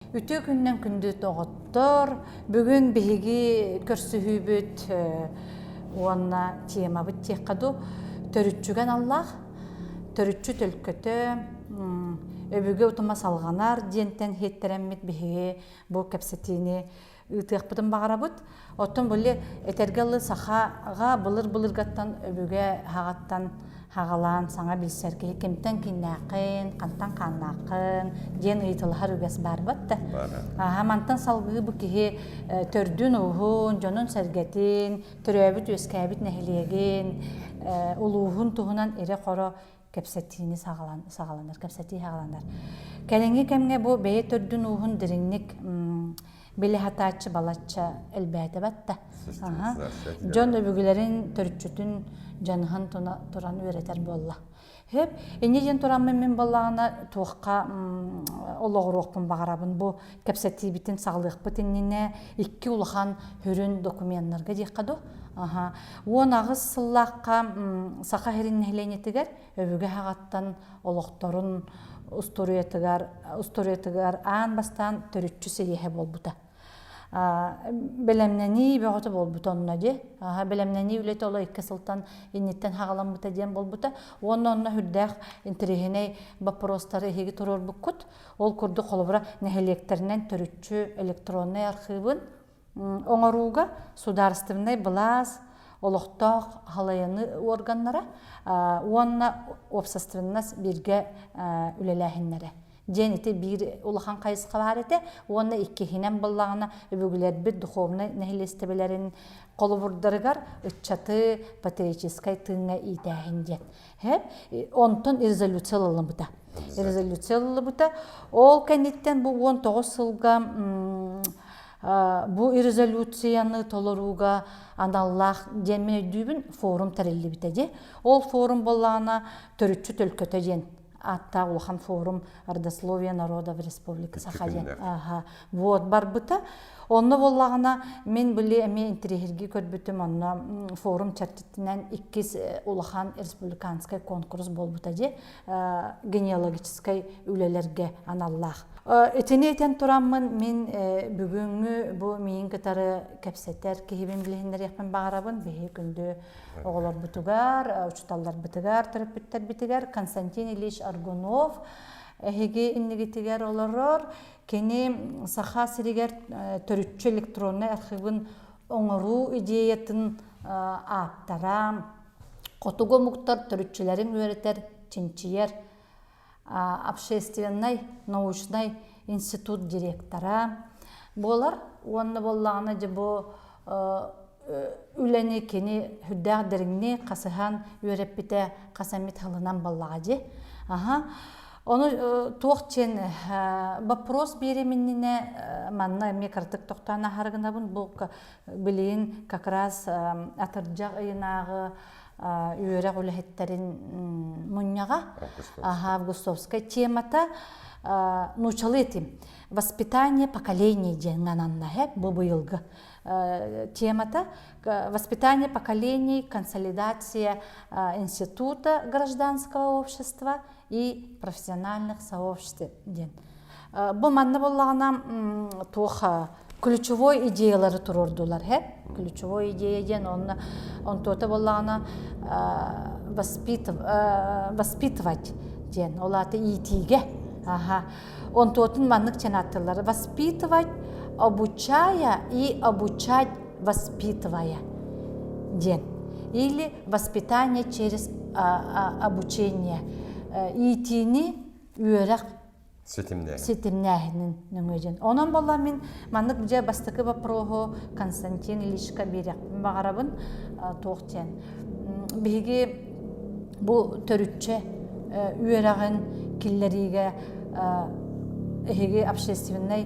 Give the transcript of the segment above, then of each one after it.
Үтүө күннэн күндү доҕоттор, бүгүн биһиги көрсүһүүбүт уонна темабыт диэххэ дуу, төрүччүгэ аналлаах, төрүччү төлкөтө, өбүгэ утума салҕанар диэнтэн иһиттэрэммит биһиги бу кэпсэтиини ыытыахпытын баҕарабыт. Оттон били этэргэ дылы сахаҕа былыр-былыргаттан өбүгэ хаҕаттан хаҕалаан саҥа билсэр киһи кимтэн кииннээххин, хантан хааннааххын диэн ыйыталаһар үгэс баар батта. Аха мантан салгыы бу киһи төрдүн-ууһун, дьонун-сэргэтин, төрөөбүт-үөскээбит нэһилиэгин, улууһун туһунан ирэ-хоро кэпсэтиини саҕаланар, кэпсэтии саҕаланар. Кэлиҥҥи кэмҥэ бу бэйэ төрдүн ууһун дириҥник билэ сатааччы балачча элбээтэ батта. Дьон өбүгэлэрин төрүччүтүн дьаныһан туран үөрэтэр буолла. Хөп, инньэ диэн тураммын мин буоллаҕына туохха олоҕуруохпун баҕарабын бу кэпсэтиибитин саҕалыахпыт иннинэ икки улахан сүрүн докуменнарга диэххэ дуу. Аха. 18 сыллаахха Саха сирин нэһилиэнньэтигэр өбүгэ саҕаттан олохторун устуоруйатыгар устуоруйатыгар аан бастаан төрүччү сийиэһэ буолбута. Бэлэмнэнии бөҕөтө буолбута онно дии. Бэлэмнэнии үлэтэ оло икки сылтан инниттэн хаҕаламмыта диэн буолбута. Уонна онно сүрдээх интэриэһинэй боппуруостары эһиги туруорбуккут. Ол курдук холобура нэһилиэктэринэн төрүччү электроннай архыыбын оҥорууга судаарыстыбаннай былаас, олохтоох халайаны органнара уонна уопсастыбаннас бииргэ үлэлээһиннэрэ диэн ити биир улахан хайысха баар этэ уонна иккиһинэн буоллаҕына өбүгэлэрбит духовнай нэһилиэстибэлэрин холобурдарыгар ыччаты патриотическай тыыҥҥа иитээһин диэн Онтон резолюция ылыллыбыта. Резолюция ылыллыбыта. Ол кэнниттэн бу 19 сылга бу резолюцияны толорууга аналлаах диэн мин өйдүүбүн форум тэриллибитэ дии. Ол форум буоллаҕына төрүччү төлкөтө диэн ааттаах улахан форум родословие народов республика Саха диэн вот барбыта. Онно буоллаҕына мин били эмиэ интэриэһиргии көрбүтүм онно форум чэрчитинэн иккис улахан республиканскай конкурс буолбута дии генеалогическай үлэлэргэ аналлаах. Итини этэн тураммын мин бүгүҥҥү бу миин кытары кэпсэтэр киһибин билиһиннэриэхпин баҕарабын. Биһи күндү оҕолорбутугар, учууталларбытыгар, төрөппүттэрбитигэр Константин Ильич Аргунов эһиги иннигитигэр олорор. Кини Саха сиригэр төрүччү электроннай архыыбын оҥоруу идеятын ааптара, хотугу омуктар төрүччүлэрин үөрэтэр, чинчийэр общественнай научнай институт директора буолар уонна буоллаҕына дьэ бу үлэни кини сүрдээх дириҥник хасыһан үөрэппитэ хас эмит сылынан буоллаҕа дии. Аха. Ону туох диэн вопрос биэриэм иннинэ манна эмиэ кыратык тохтоон аһары гынабын. Бу билигин как раз атырдьах ыйынааҕы үөрэх үлэһиттэрин мунньаҕа Августовскай темата нуучалыы этим воспитание поколений диэн ананна бу быйылгы темата воспитание поколений консолидация института гражданского общества и профессиональных сообществ диэн бу манна буоллаҕына туох ключевой идеялары туруордулар һэ ключевой идея диэн онно онтуота буоллаҕына воспитывать диэн ол аата иитиигэ аха онтуотун маннык чанааттылар воспитывать обучая и обучать воспитывая диэн или воспитание через обучение иитиини үөрэх ситимнээһинин нөҥүө диэн. Онон буолла мин маннык дьэ бастакы вопроһу Константин Ильичка биэриэхпин баҕарабын туох диэн. Биһиги бу төрүччэ үөрэҕин киллэриигэ эһиги общественнай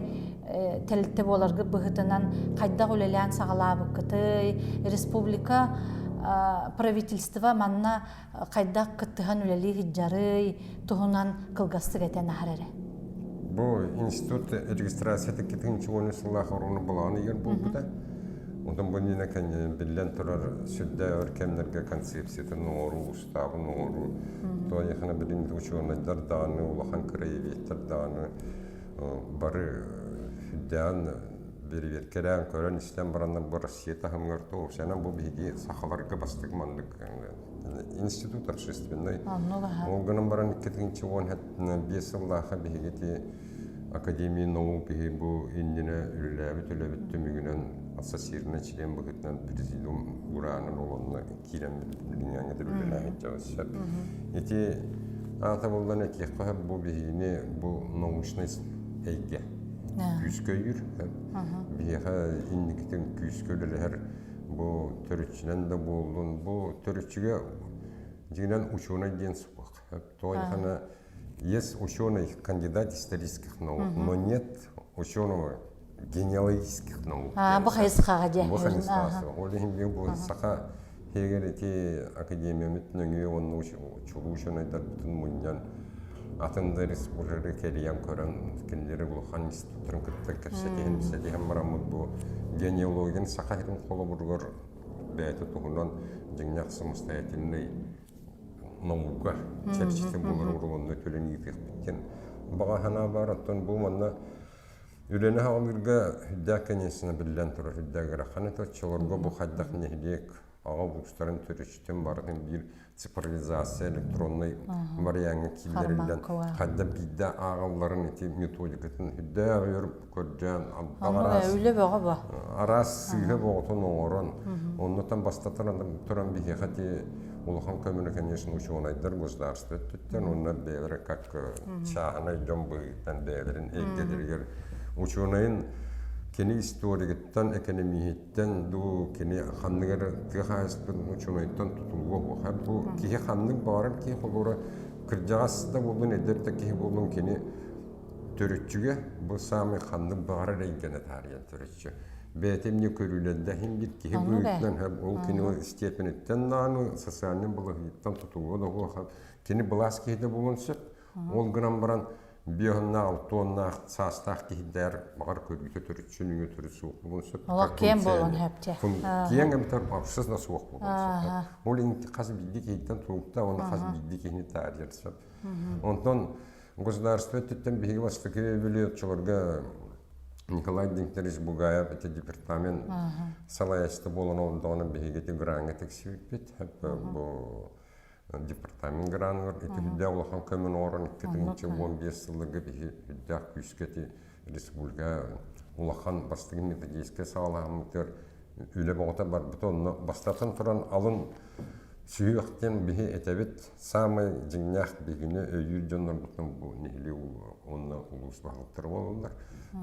тэрилтэ буоларгыт быһыытынан хайдах үлэлээн саҕалаабыккытый, республика правительство манна хайдах кыттыһан үлэлии сылдьарый туһунан кылгастык этэн аһар эрэ. Бу институт регистрацията 2010 сыллаах оруну балаҕан ыйыгар буолбута. Онтон бу иннинэ биллэн турар сүрдээх өр кэмнэргэ концепциятын оҥоруу, устаабын оҥоруу, тоҕо билин учуонайдар даҕаны, улахан краеведтар даҕаны. бары сүрдээн бэрэбиэркэлээн көрөн-истэн бараннар бу Россия таһымыгар туох бу биһиги сахаларга бастакы маннык институт общественный. Ол гынан баран 2015 сыллаахха биһиги ити Академия наук биһи бу иннинэ үлэлээбит үлэбит түмүгүнэн ассоциированный член быһыытынан президиум ураанын олонно киирэн билиҥҥэ үлэлээһин сөп. Ити аата буллан этиэххэ бу биһигини бу научнай эйгэ күүскэ өйүүр. Биһиэхэ инникитин күүскэ үлэлэһэр бу төрүччүнэн да буоллун, бу төрүччүгэ дьиҥинэн учуонай диэн суох. Тоҕо есть ученый, кандидат исторических наук, но нет ученого генеалогических наук. Бу хайысхаҕа дьэ. Бу хайысхаҕа. Ол иһин бу саха Хегер ити академиямыт нөҥүө уонна чулуу учуонайдарбытын мунньан атын да республикалары кэрийэн көрөн кинилэри улахан институттарын кытта кэпсэтиһэн сэтиһэн бараммыт бу генеалогияны саха сирин холобуругар бэйэтэ туһунан дьиҥнээх самостоятельный наука чэрчитэ буолар уруонна төлөн ыытыахпыт диэн баҕа санаа баар. Оттон бу манна үлэни хаалыырга үрдээх конечно биллэн турар үрдээх ыарахан этэ. Оччолорго бу хайдах нэһилиэк аҕа улуустарын төрүччүтүн барытын биир цифровизация электроннай вариаҥҥа киллэриллэн хайда биирдэ ааҕалларын ити методикатын үрдээх өр көрдөөн араас үлэ бөҕө бу араас сыыһа боҕотун оҥорон оннуттан бастатан туран биһиэхэ ити улахан көмөнү конечно учуонайдар государство өттүттэн уонна бэйэлэрэ как чааһынай дьон быһыытынан бэйэлэрин эйгэлэригэр учуонайын кини историгыттан экономиһиттэн дуу кини ханнык эрэ тыа хаһаайыстыбатын учуонайыттан тутулуга суох бу киһи ханнык баҕарар киһи холобура кырдьаҕас да буоллун эдэр да киһи буоллун кини төрүччүгэ бу саамай ханнык баҕарар эйгэни таарыйан төрүччү бэйэтэ эмне көрүүлэрдэ иһин бир киһи быһыытынан ол кини степениттэн даҕаны социальный балаһыйыттан тутулуга да суох кини былаас киһитэ буолуон сөп ол гынан баран биоһуннаах алтуоннаах саастаах киһидээр баҕар көрүүтэ төрүччү нөҥүө төрүт суох буолуон сөп Олох киэҥ буолуон сөп дьэ. Киэҥ эбэтэр общественно суох буолуон сөп. Ол иһин хас биирдии киһиттэн тутулуктаах уонна хас биирдии киһини таарыйар сөп. Онтон государство өттүттэн биһиги бастакы били оччолорго Николай Дмитриевич Бугаев ити департамент салайааччыта буолан олордоҕуна биһиги ити граҥҥа тиксибиппит. Бу департамент граныгар ити үрдээх улахан көмөнү оҥорон 2015 сылларга биһи үрдээх күүскэ ити республика улахан бастакы методическай саҕалааһыммытыгар үлэ бөҕөтө барбыта. Онно бастатан туран алын сүһүөхтэн биһи этэбит саамай дьиҥнээх биһигини өйүүр дьоннорбутун бу нэһилиэк уонна улуус баһылыктара буолаллар.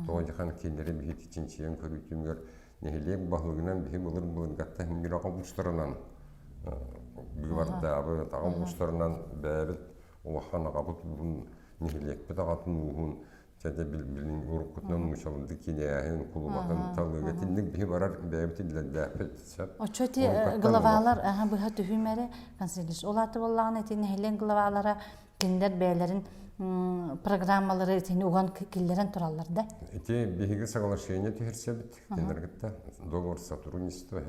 Тоҕо диэххэ кинилэри биһи чинчийэн көрүүтүмүгэр нэһилиэк баһылыгынан биһи былыр-былыргаттан иһингир аҕа уустарынан быыбардаабыт, аҕа уустарынан бэйэбит улахан аҕабыт ууһун, нэһилиэкпит аҕатын ууһун чэ билин уруккутунан нуучалынды кинээһин, кулубатын талыыга итинник биһи барар бэйэбит иллэрдээхпит сөп. Оччо ити главалар быһа түһүүм эрэ Константинович ол ааты буоллаҕына ити нэһилиэк главалара кинилэр бэйэлэрин программалары итини уган киллэрэн тураллар да? Ити биһиги соглашение түһэрсэбит кинилэр кытта договор сотрудничества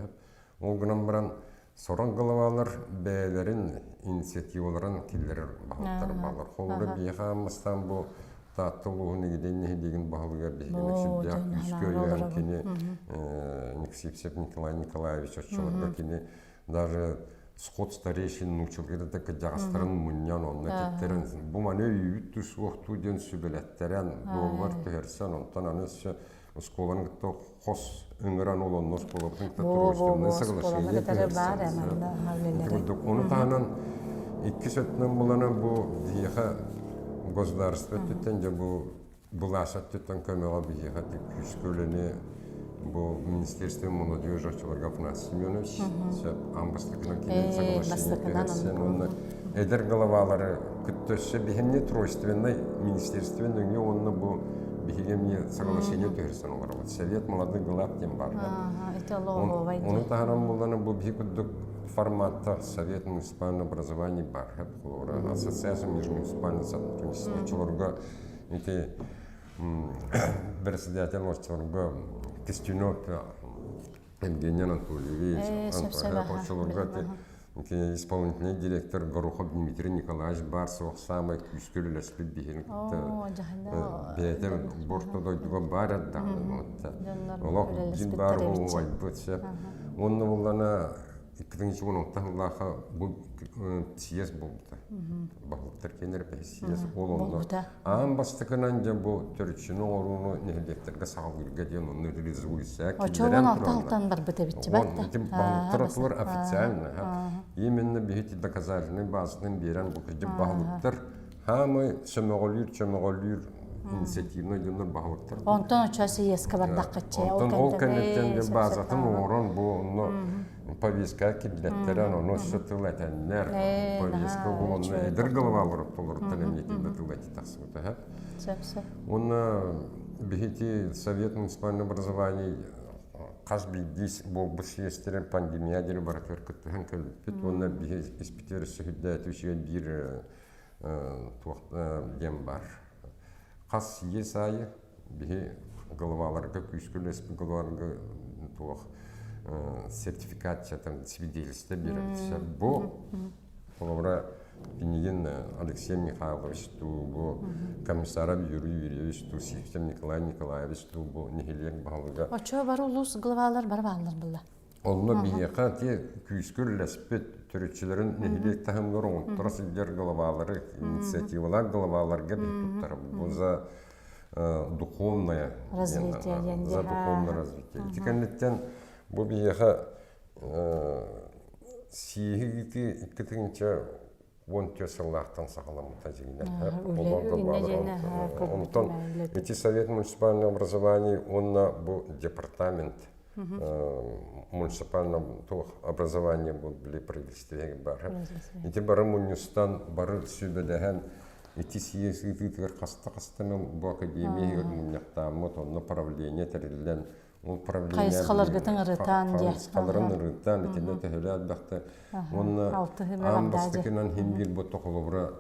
ол гынан баран сорох главалар бэйэлэрин инициативаларын киллэрэр баһылыктар бааллар. Холобура биһиэхэ аан бу Таатта улууһун Игидэй нэһилиэгин баһылыгар биһигини сүрдээх күүскэ өйөөн кини Никсипсев Николай Николаевич оччолорго кини даже сход старейшин нууччалыгар да кырдьаҕастарын мунньан онно киттэрэн бу маны өйүүбүт тус суохтуу диэн сүбэлэттэрэн дуоллар түһэрсэн онтон аны өссө оскуоланы кытта хос ыҥыран ол онно оскуолабытын кытта тройственное соглашение түһэрсэн курдук ону таһынан иккис өттүнэн буланан бу биһиэхэ государство өттүттэн дьэ бу былаас өттүттэн көмөҕө биһиэхэ күүскэ үлэни бу Министерство молодежи оччолорго Афанасий Семенович сөп аан бастакынан киирэн соглашение түһэрсэн уонна эдэр главалары кытта өссө биһимни тройственнай министерство нөҥүө уонна бу биһиги эмиэ соглашение түһэрсэн олоробут. Совет молодых глав диэн баар. Ону таһынан буллана бу биһи курдук форматта Совет муниципального образования бар. Ассоциация межмуниципального сотрудничества оччолорго ити председатель оччолорго Кистенев Евгений Анатольевич оччолорго ити Исполнительный директор Горохов Дмитрий Николаевич баар суох саамай күүскэ үлэлэспит биһигини кытта бэйэтэ борто дойдуга баар эрдэҕинэ олох дьин баар буолбайбыт сөп. Уонна буллана 2016 сыллаахха бу съезд буолбута. Баһылыктар кэннэр съезд ол онно Аан бастакынан дьэ бу төрүччүнү оҥорууну нэһилиэктэргэ саҕалыырга диэн онно резолюция киллэрэн тураллар. барбыт эбит Ити баһылыктар отулар официально. Именно биһити доказательный базатын биэрэн бу кырдьык баһылыктар хаамай сөмөҕөлүүр чөмөҕөлүүр инициативный дьоннор баһылыктар. Онтон очо съезка бардаххытчы. Онтон ол кэнниттэн дьэ базатын оҥорон бу онно повестка киллэттэрэн ону өссө тыл этэннэр повестка уонна эдэр головалар толоруттан эмиэ тыл эти тахсыбыта уонна биһити совет муниципального образования хас биирдии буолбут съезтэрин пандемия диэри барытыгар кыттыһан кэлбиппит уонна биһи испитигэр өссө үрдээтэ биир туох диэн бар хас съезд аайы биһи головаларга күүскэ үлэспит головаларга туох сертификациятын свидетельство биэрэр бу холобура пинигин Алексей Михайлович туу бу комиссаров Юрий Юрьевич туу Сивцев Николай Николаевич туу бу нэһилиэк баһылыга Очо бары улуус главалар бары бааллар булла. Онно биһиэхэ ити күүскэ үлэлэспит төрүччүлэрин нэһилиэк таһымыгар оҥотторо сылдьар главалары, инициативалаах главаларга биһи туттарабыт. Бу за духовное развитие за духовное развитие. Ити кэнниттэн бу биһиэхэ сииһи икки 14 сыллаахтан саҕаламмыта дьиҥинэн. Онтон ити Совет муниципального образования уонна бу департамент муниципального образования бу били правительстве бар. Ити бары мунньустан бары сүбэлэһэн ити съезд ыытыытыгар хаста-хаста бу академия мунньахтааммыт онно правление тэриллэн Ол правление хайысхаларгытын ырытаан диye. Хайысхаларын ырытаан итиннэ төһөлөөх элбэхтэ уонна аан бастакынан хин биир бу холобура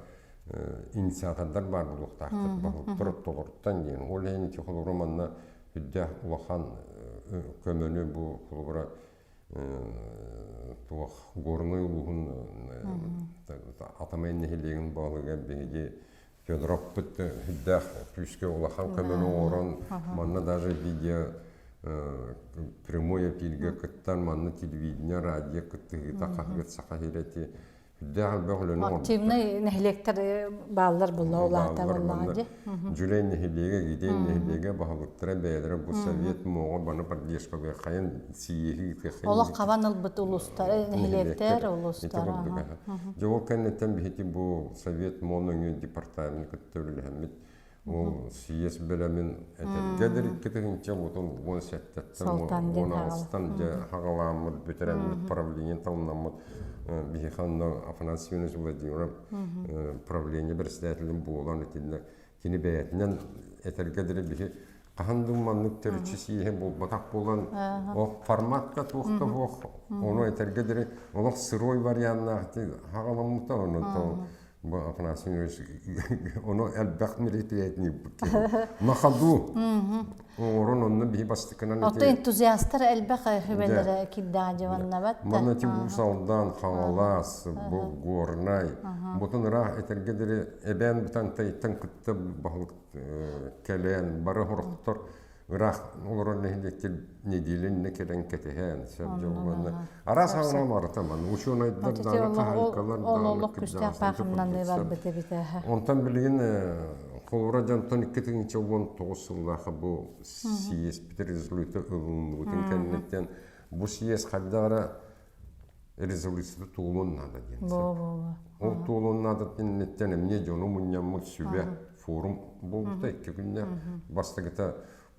инициатордар баар буолуохтаахтар баһылыктар толоруттан диэн. Ол иһин ити холобура манна үрдээх улахан көмөнү бу холобура туох Горнай улууһун Атамай нэһилиэгин баһылыга биһиги Федоровпыт үрдээх күүскэ улахан көмөнү оҥорон, манна даже видео прямой эфиргэ кыттан, манна телевидение, радио кыттыһыыта хаһыат саха сирэ үрдээх элбэх үлэни оҥорбуттар. Активный нэһилиэктэр бааллар булла улаата буоллаҕа дии. Дьүлэй нэһилиэгэ, Гидей нэһилиэгэ баһылыктара бэйэлэрэ бу совет муоҕа баны поддержкалыыр хайын сийиэһи Олох хабан ылбыт улуустар, нэһилиэктэр, улуустар. Дьэ ол кэнниттэн биһиги бу Совет МОН өҥө департамент кытта үлэлэһэммит ол съезд бэлэмин этэргэ дэр 2017-тэн 16-тан дьэ хаҕалааммыт бүтэрэммит правление талынаммыт биһиэхэ онно Афанасий Семенович Владимиров правление председателин буолан итиннэ кини бэйэтинэн этэргэ диэри биһи хаһан да маннык төрүччү сиэһэ буолбатах буолан ол форматка туох да суох ону этэргэ диэри олох сырой варианнаах хаҕаламмыта онон бу Афанасий Иванович ону элбэх мероприятие на ходу оҥорон онно биһи бастакынан Ото энтузиастар элбэх хүбэлэрэ кирдэҕэ дьыбаннабат Манна ти Уус Алдан, Хаҥалас, бу Горнай, бутун ыраах этэргэ диэри эбээн Бытантайтан кытта баһылык кэлэн бары хорохтор ыраах олорор нэһилиэктэр нэдиэлэ иннэ кэлэн кэтэһэн сөп дьоллонно араас аҕынан барыта ман учуонайдар даҕаны хаһайкалар даҕаны күстээх паахымнаныы барбыт эбит онтон билигин холобура дьонтон 2019 сыллаахха бу съезд резолюция ылынныбытын кэнниттэн бу съезд хайдах эрэ резолюцията туолуон наада диэн Ол туолуон наадатын инниттэн эмиэ дьону мунньаммыт сүбэ форум буолбута икки күннээх. Бастакыта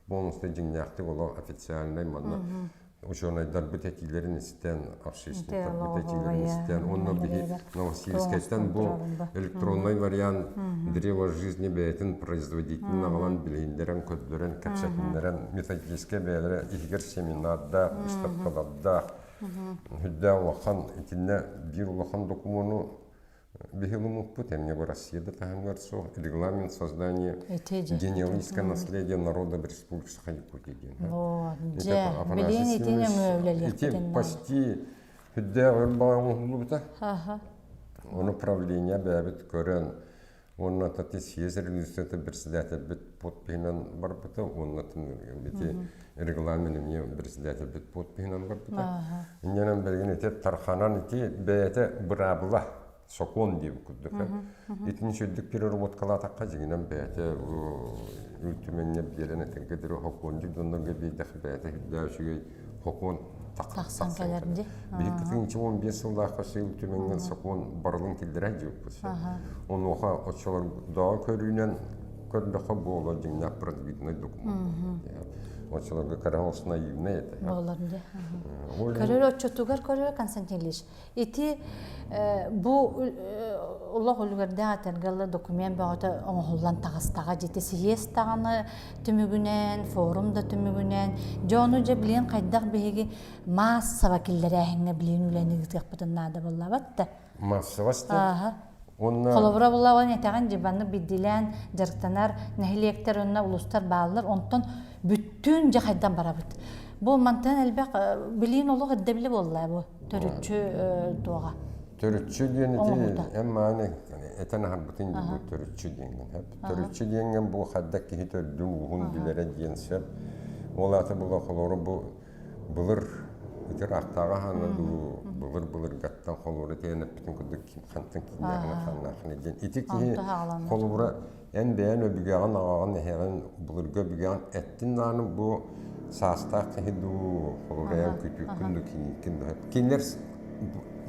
полностью дьиҥнээхтик олох официальнай манна учуонайдарбыт этиилэрин истэн, общественниктарбыт этиилэрин истэн, уонна биһи Новосибирскайтан бу электронный вариант древо жизни бэйэтин производителин аҕалан билиһиннэрэн, көрдөрөн, кэпсэтиннэрэн методическай бэйэлэрэ иһигэр семинардаах, выставкалардаах Үрдээх улахан итиннэ биир улахан докумуону биһи ылыммыппыт эмиэ бу Россия да таһымыгар суох регламент создания генеалогическое наследие народа в Республике Саха-Якутия диэн. Дьэ, билигин итини Ити почти Хүддээх өр баҕа оҥоһуллубута. Ону правление бэйэбит көрөн уонна тати съезд резолюцията председателбит подпиһынан барбыта уонна ити регламент эмиэ председателбит подпиһынан барбыта. Инньэнэн билигин ити тарханан ити бэйэтэ быраабыла сокуон диэбит курдук. Итини сүрдүк переработкалаатахха дьиҥинэн бэйэтэ Ил Түмэҥҥэ биэрэн этэргэ дылы сокуон дьоннорго биэрдэххэ бэйэтэ сүрдээх үчүгэй сокуон тахсан кэлэр дии. Биһиги 2015 сыллаахха Ил Түмэҥҥэ сокуон барылын киллэрэ дьиэппит. Онуоха оччолордооҕу көрүүнэн көрдөххө буолар дьиҥнээх продвижной документ. Оччолорго кыра наивный этэ. Буолар дии. Көрөр оччотугар көрөр Константин Ильич. Ити бу олох үлүгэрдээх этэргэ документ бөҕөтө оҥоһуллан таҕыстаҕа дьити сийиэс даҕаны түмүгүнэн, форум да түмүгүнэн, дьэ ону дьэ билигин хайдах биһиги маассаба киллэрээһиҥҥэ билигин үлэни ыытыахпытын наада буоллабат да. Маассабас да. Уонна Холобура булла этэҕин дьыбаннык биддилээн дьарыктанар нэһилиэктэр уонна улуустар бааллар, онтон бүттүүн дьэ хайдан барабыт. Бу мантан элбэх билиин олох ирдэбилэ буолла бу төрүччү туоҕа. Төрүччү диэн ити эн мааны этэн аһарбытын бу төрүччү диэҥҥин. Төрүччү диэҥҥин бу хайдах киһи төрдүн ууһун билэрэ диэн сөп. Ол аата була холоро бу былыр ытыр ахтааҕа хаана дуу былыр былыргаттан холура тиэн эппитин курдук хантан кииннээхинэ ханнаахына диэн ити киһи холобура эн бэйэн өбүгэҕин аҕаҕын эһэҕин былыргы өбүгэҕин эттин даҕаны бу саастаах киһи дуу холобура эн күтүккүн дуу кинииккин дуу кинилэр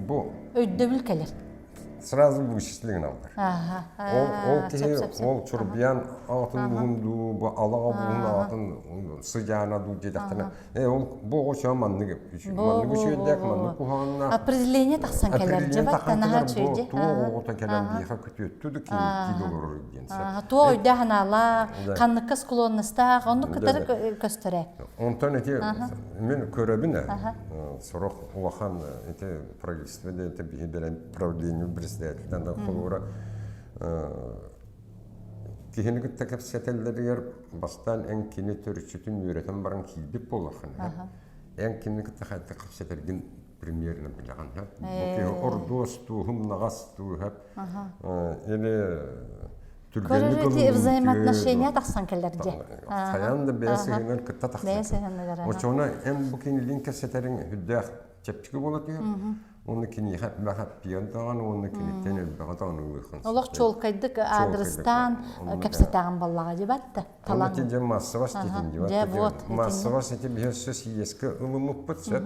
бу өйдөбүл кэлэр сразу вычислили гыналлар. Ол ол киһи ол чурбуйан аатын буһун дуу, бу алаҕа буһун аатын сыдьаана дуу диэтэхтэринэ, э ол бу оҕо чоо маннык маннык үчүгэйдээх, маннык куһаҕаннаах. Определение тахсан кэлэр дьэ баттан наһаа үчүгэй. Туох оҕото кэлэн биэхэ күтүөттүү да киһи олорор диэн сөп. Туох өйдөөх анаалаах, ханныкка склонностаах, оннук кытары көстөрө. Онтон ити мин көрөбүн ээ, сорох улахан ити правительство диэн биһи бэрэн правление председателтэн да холуура киһини кытта кэпсэтэллэригэр бастаан эн кини төрүччүтүн үөрэтэн баран киирбит буоллаххына эн кини кытта хайдах кэпсэтэргин примерно билэҕин бу киһи ордуос тууһум наҕас тууһап или түргэнник ити взаимоотношения тахсан кэлэр дьэ хайаан да бэйэ сыһыанар кытта тахсан оччоҕуна эн бу кинилиин кэпсэтэриҥ үрдээх чэпчэки буола түһэр. Уонна киниэхэ элбэх эппиэн даҕаны уонна киниттэн элбэҕи даҕаны ылыаххын Олох чуолкайдык аадырыстаан кэпсэтэҕин буоллаҕа дьибат да талан. Ити дьэ массабас титин дьибат. Дьэ вот. Массабас ити биһи өссө сийиэскэ ылыммыппыт сөп.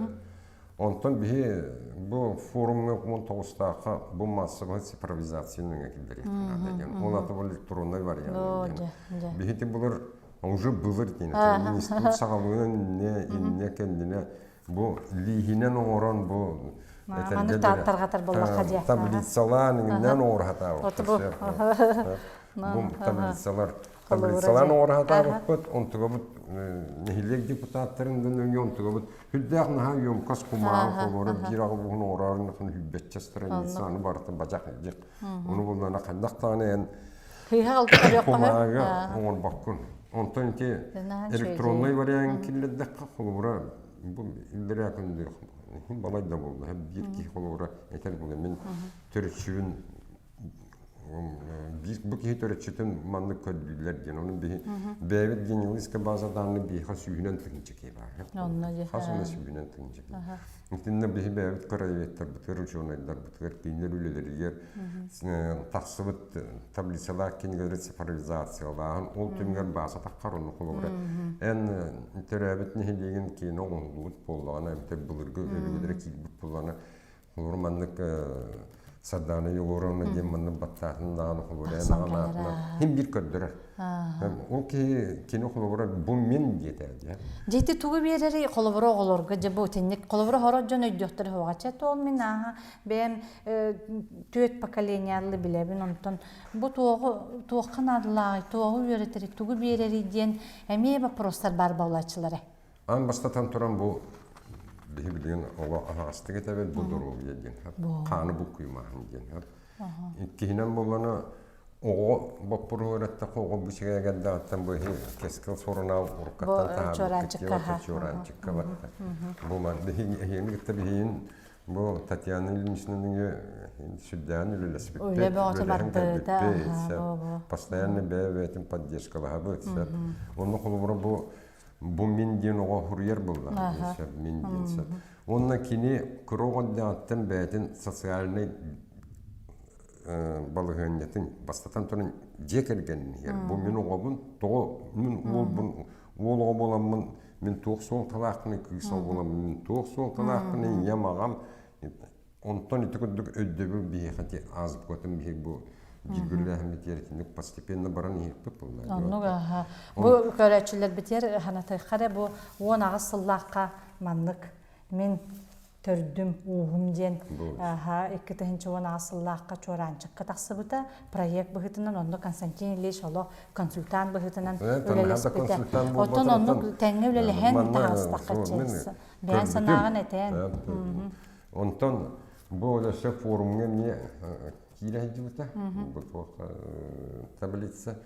Онтон биһи бу форумҥа 19-таахха бу массабаһы цифровизация нөҥө киллэриэххэ наада диэн. Ол ата бу электроннай вариант диэн. Биһи ити былыр уже былыр диэн институт саҕалыынан инне инне кэннинэ Бу лииһинэн оҥорон бу Маннык тарҕатар буоллахха дьэ. Таблицалаан иҥиннээн оҥорохатаабыппыт. Бу таблицалар таблицалаан оҥорохатаабыппыт, онтугабыт нэһилиэк депутаттарын да нөҥүө онтугабыт сүрдээх наһаа емкость кумааҕы холоро биир аҕа буһун оҥороорун хүлбэччэ страницаны барытын бадьах дьик. Ону буллана ханнах даҕаны эн кумааҕыга оҥорбоккун. Онтон ити электроннай вариант киллэрдэххэ холобура бу иллэрээ күн балай да буолла биир киһи холобура этэр буолла мин төрүччүбүн бу киһи төрүччүтүн маннык көрдүүллэр диэн ону биһи бэйэбит генеалогическая база данных биһиэхэ сүүһүнэн тыһыынча киһи баар хас эмэ сүүһүнэн тыһыынча киһи итиннэ биһи бэйэбит краеведтарбытыгар учуонайдарбытыгар кинилэр үлэлэригэр тахсыбыт таблицалаах кинигэлэри цифровизациялааһын ол түмүгэр бааса таххар ону холобура эн төрөөбүт нэһилиэгин киинэ оҥоһуллубут буоллаҕына эбэтэр былыргы өбүгэлэрэ киирбит буоллаҕына холобур маннык Сардаана Егоровна диэн маннык баттаатын даҕаны холобура эн аҕанаатына хим биир көрдөрөр ол киһи кини холобура бу мин диэтэ дии Дьити тугу биэрэри холобура оҕолорго дьэ бу итинник холобура хорот дьон өйдүөхтэрэ суоҕа чэ тоол мин ааһа бэйэм түөрт поколениялы билэбин онтон бу туоҕу туохха наадалааҕый туоҕу үөрэтэрий тугу биэрэрий диэн эмиэ вопростар баар буолааччылара Аан бастатан туран бу биһи билигин оҕо аһаҕастык этэбит бу доруобуйа диэн хааны буккуйумааһын диэн иккиһинэн буоллана оҕо боппуруоһу эттэххэ оҕо бу сигээгэрдэҕиттэн бу иһи кэскил сурунаал уруккаттан таһаарбыккыт чуораанчыкка батта бу ман биһи эһиэни кытта биһиин. Бу Татьяна Ильиничнаныгы сүрдээҕин үлэлэспиппит, Үлэ бөҕөтө үлэлэһэн барбыта, кэлбиппит, аһа, сөп. бу-бу. Постоянно бэйэ-бэйэтин поддержкалаһабыт, сөп. Онно холобура бу бу мин диэн оҕо суруйар буоллаҕа Аха. сөп, мин диэн сөп. Уонна кини кыра оҕо эрдэҕиттэн бэйэтин социальнай балаһыанньатын бастатан туран дьиэ кэргэнин иһэр. Бу мин оҕобун, тоҕо мин уолбун уол оҕо буоламмын мин туох суолталаахпыный, кыыс оҕо буоламмын мин туох суолталаахпыный, ийэм, аҕам онтон ити курдук өйдөбүл биһиэхэ ити азбукатын биһиги бу дьиргүллээһиммит итинник постепенно баран иһиппит буолла. Оннук аха. Бу көрөөччүлэрбитигэр ханатыахха эрэ бу 18 сыллаахха маннык мин төрдүм ууһум диэн 2018 сыллаахха Чуораанчыкка тахсыбыта. Проект быһыытынан онно Константин Ильич олох консультант быһыытынан үлэлэспитэ. Оттон оннук тэҥҥэ үлэлэһэн таҕыстахха бэйэн санааҕын этэн. Онтон бу өссө форумҥа эмиэ киирэ сылдьыбыта. Бу туох таблица.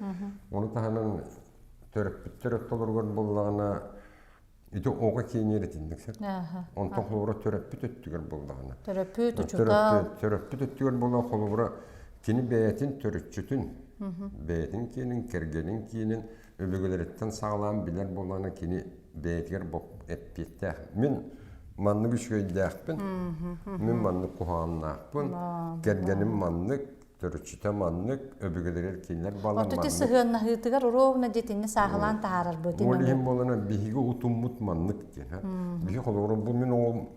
Ону таһынан төрөппүттэр ортолоругар буоллаҕына Ити оҕо киэниэр итинник сөп. Онтон холобура төрөппүт өттүгэр буоллаҕына. Төрөппүт учуутал. Төрөппүт өттүгэр буолан холобура кини бэйэтин төрүччүтүн, бэйэтин киэнин, кэргэнин киэнин өбүгэлэриттэн саҕалаан билэр буоллаҕына кини бэйэтигэр эппиэттээх. Мин маннык үчүгэйдээхпин, мин маннык куһаҕаннаахпын, кэргэним маннык, төрүччүтэ маннык, өбүгэлэригэр кинилэр балар Оту маннык. сыһыаннаһыытыгар ровно дьэтинни сааһылаан таһаарарбыт. Ол иһин буолана биһиги утуммут маннык диэн. Биһи холобура бу мин оҕом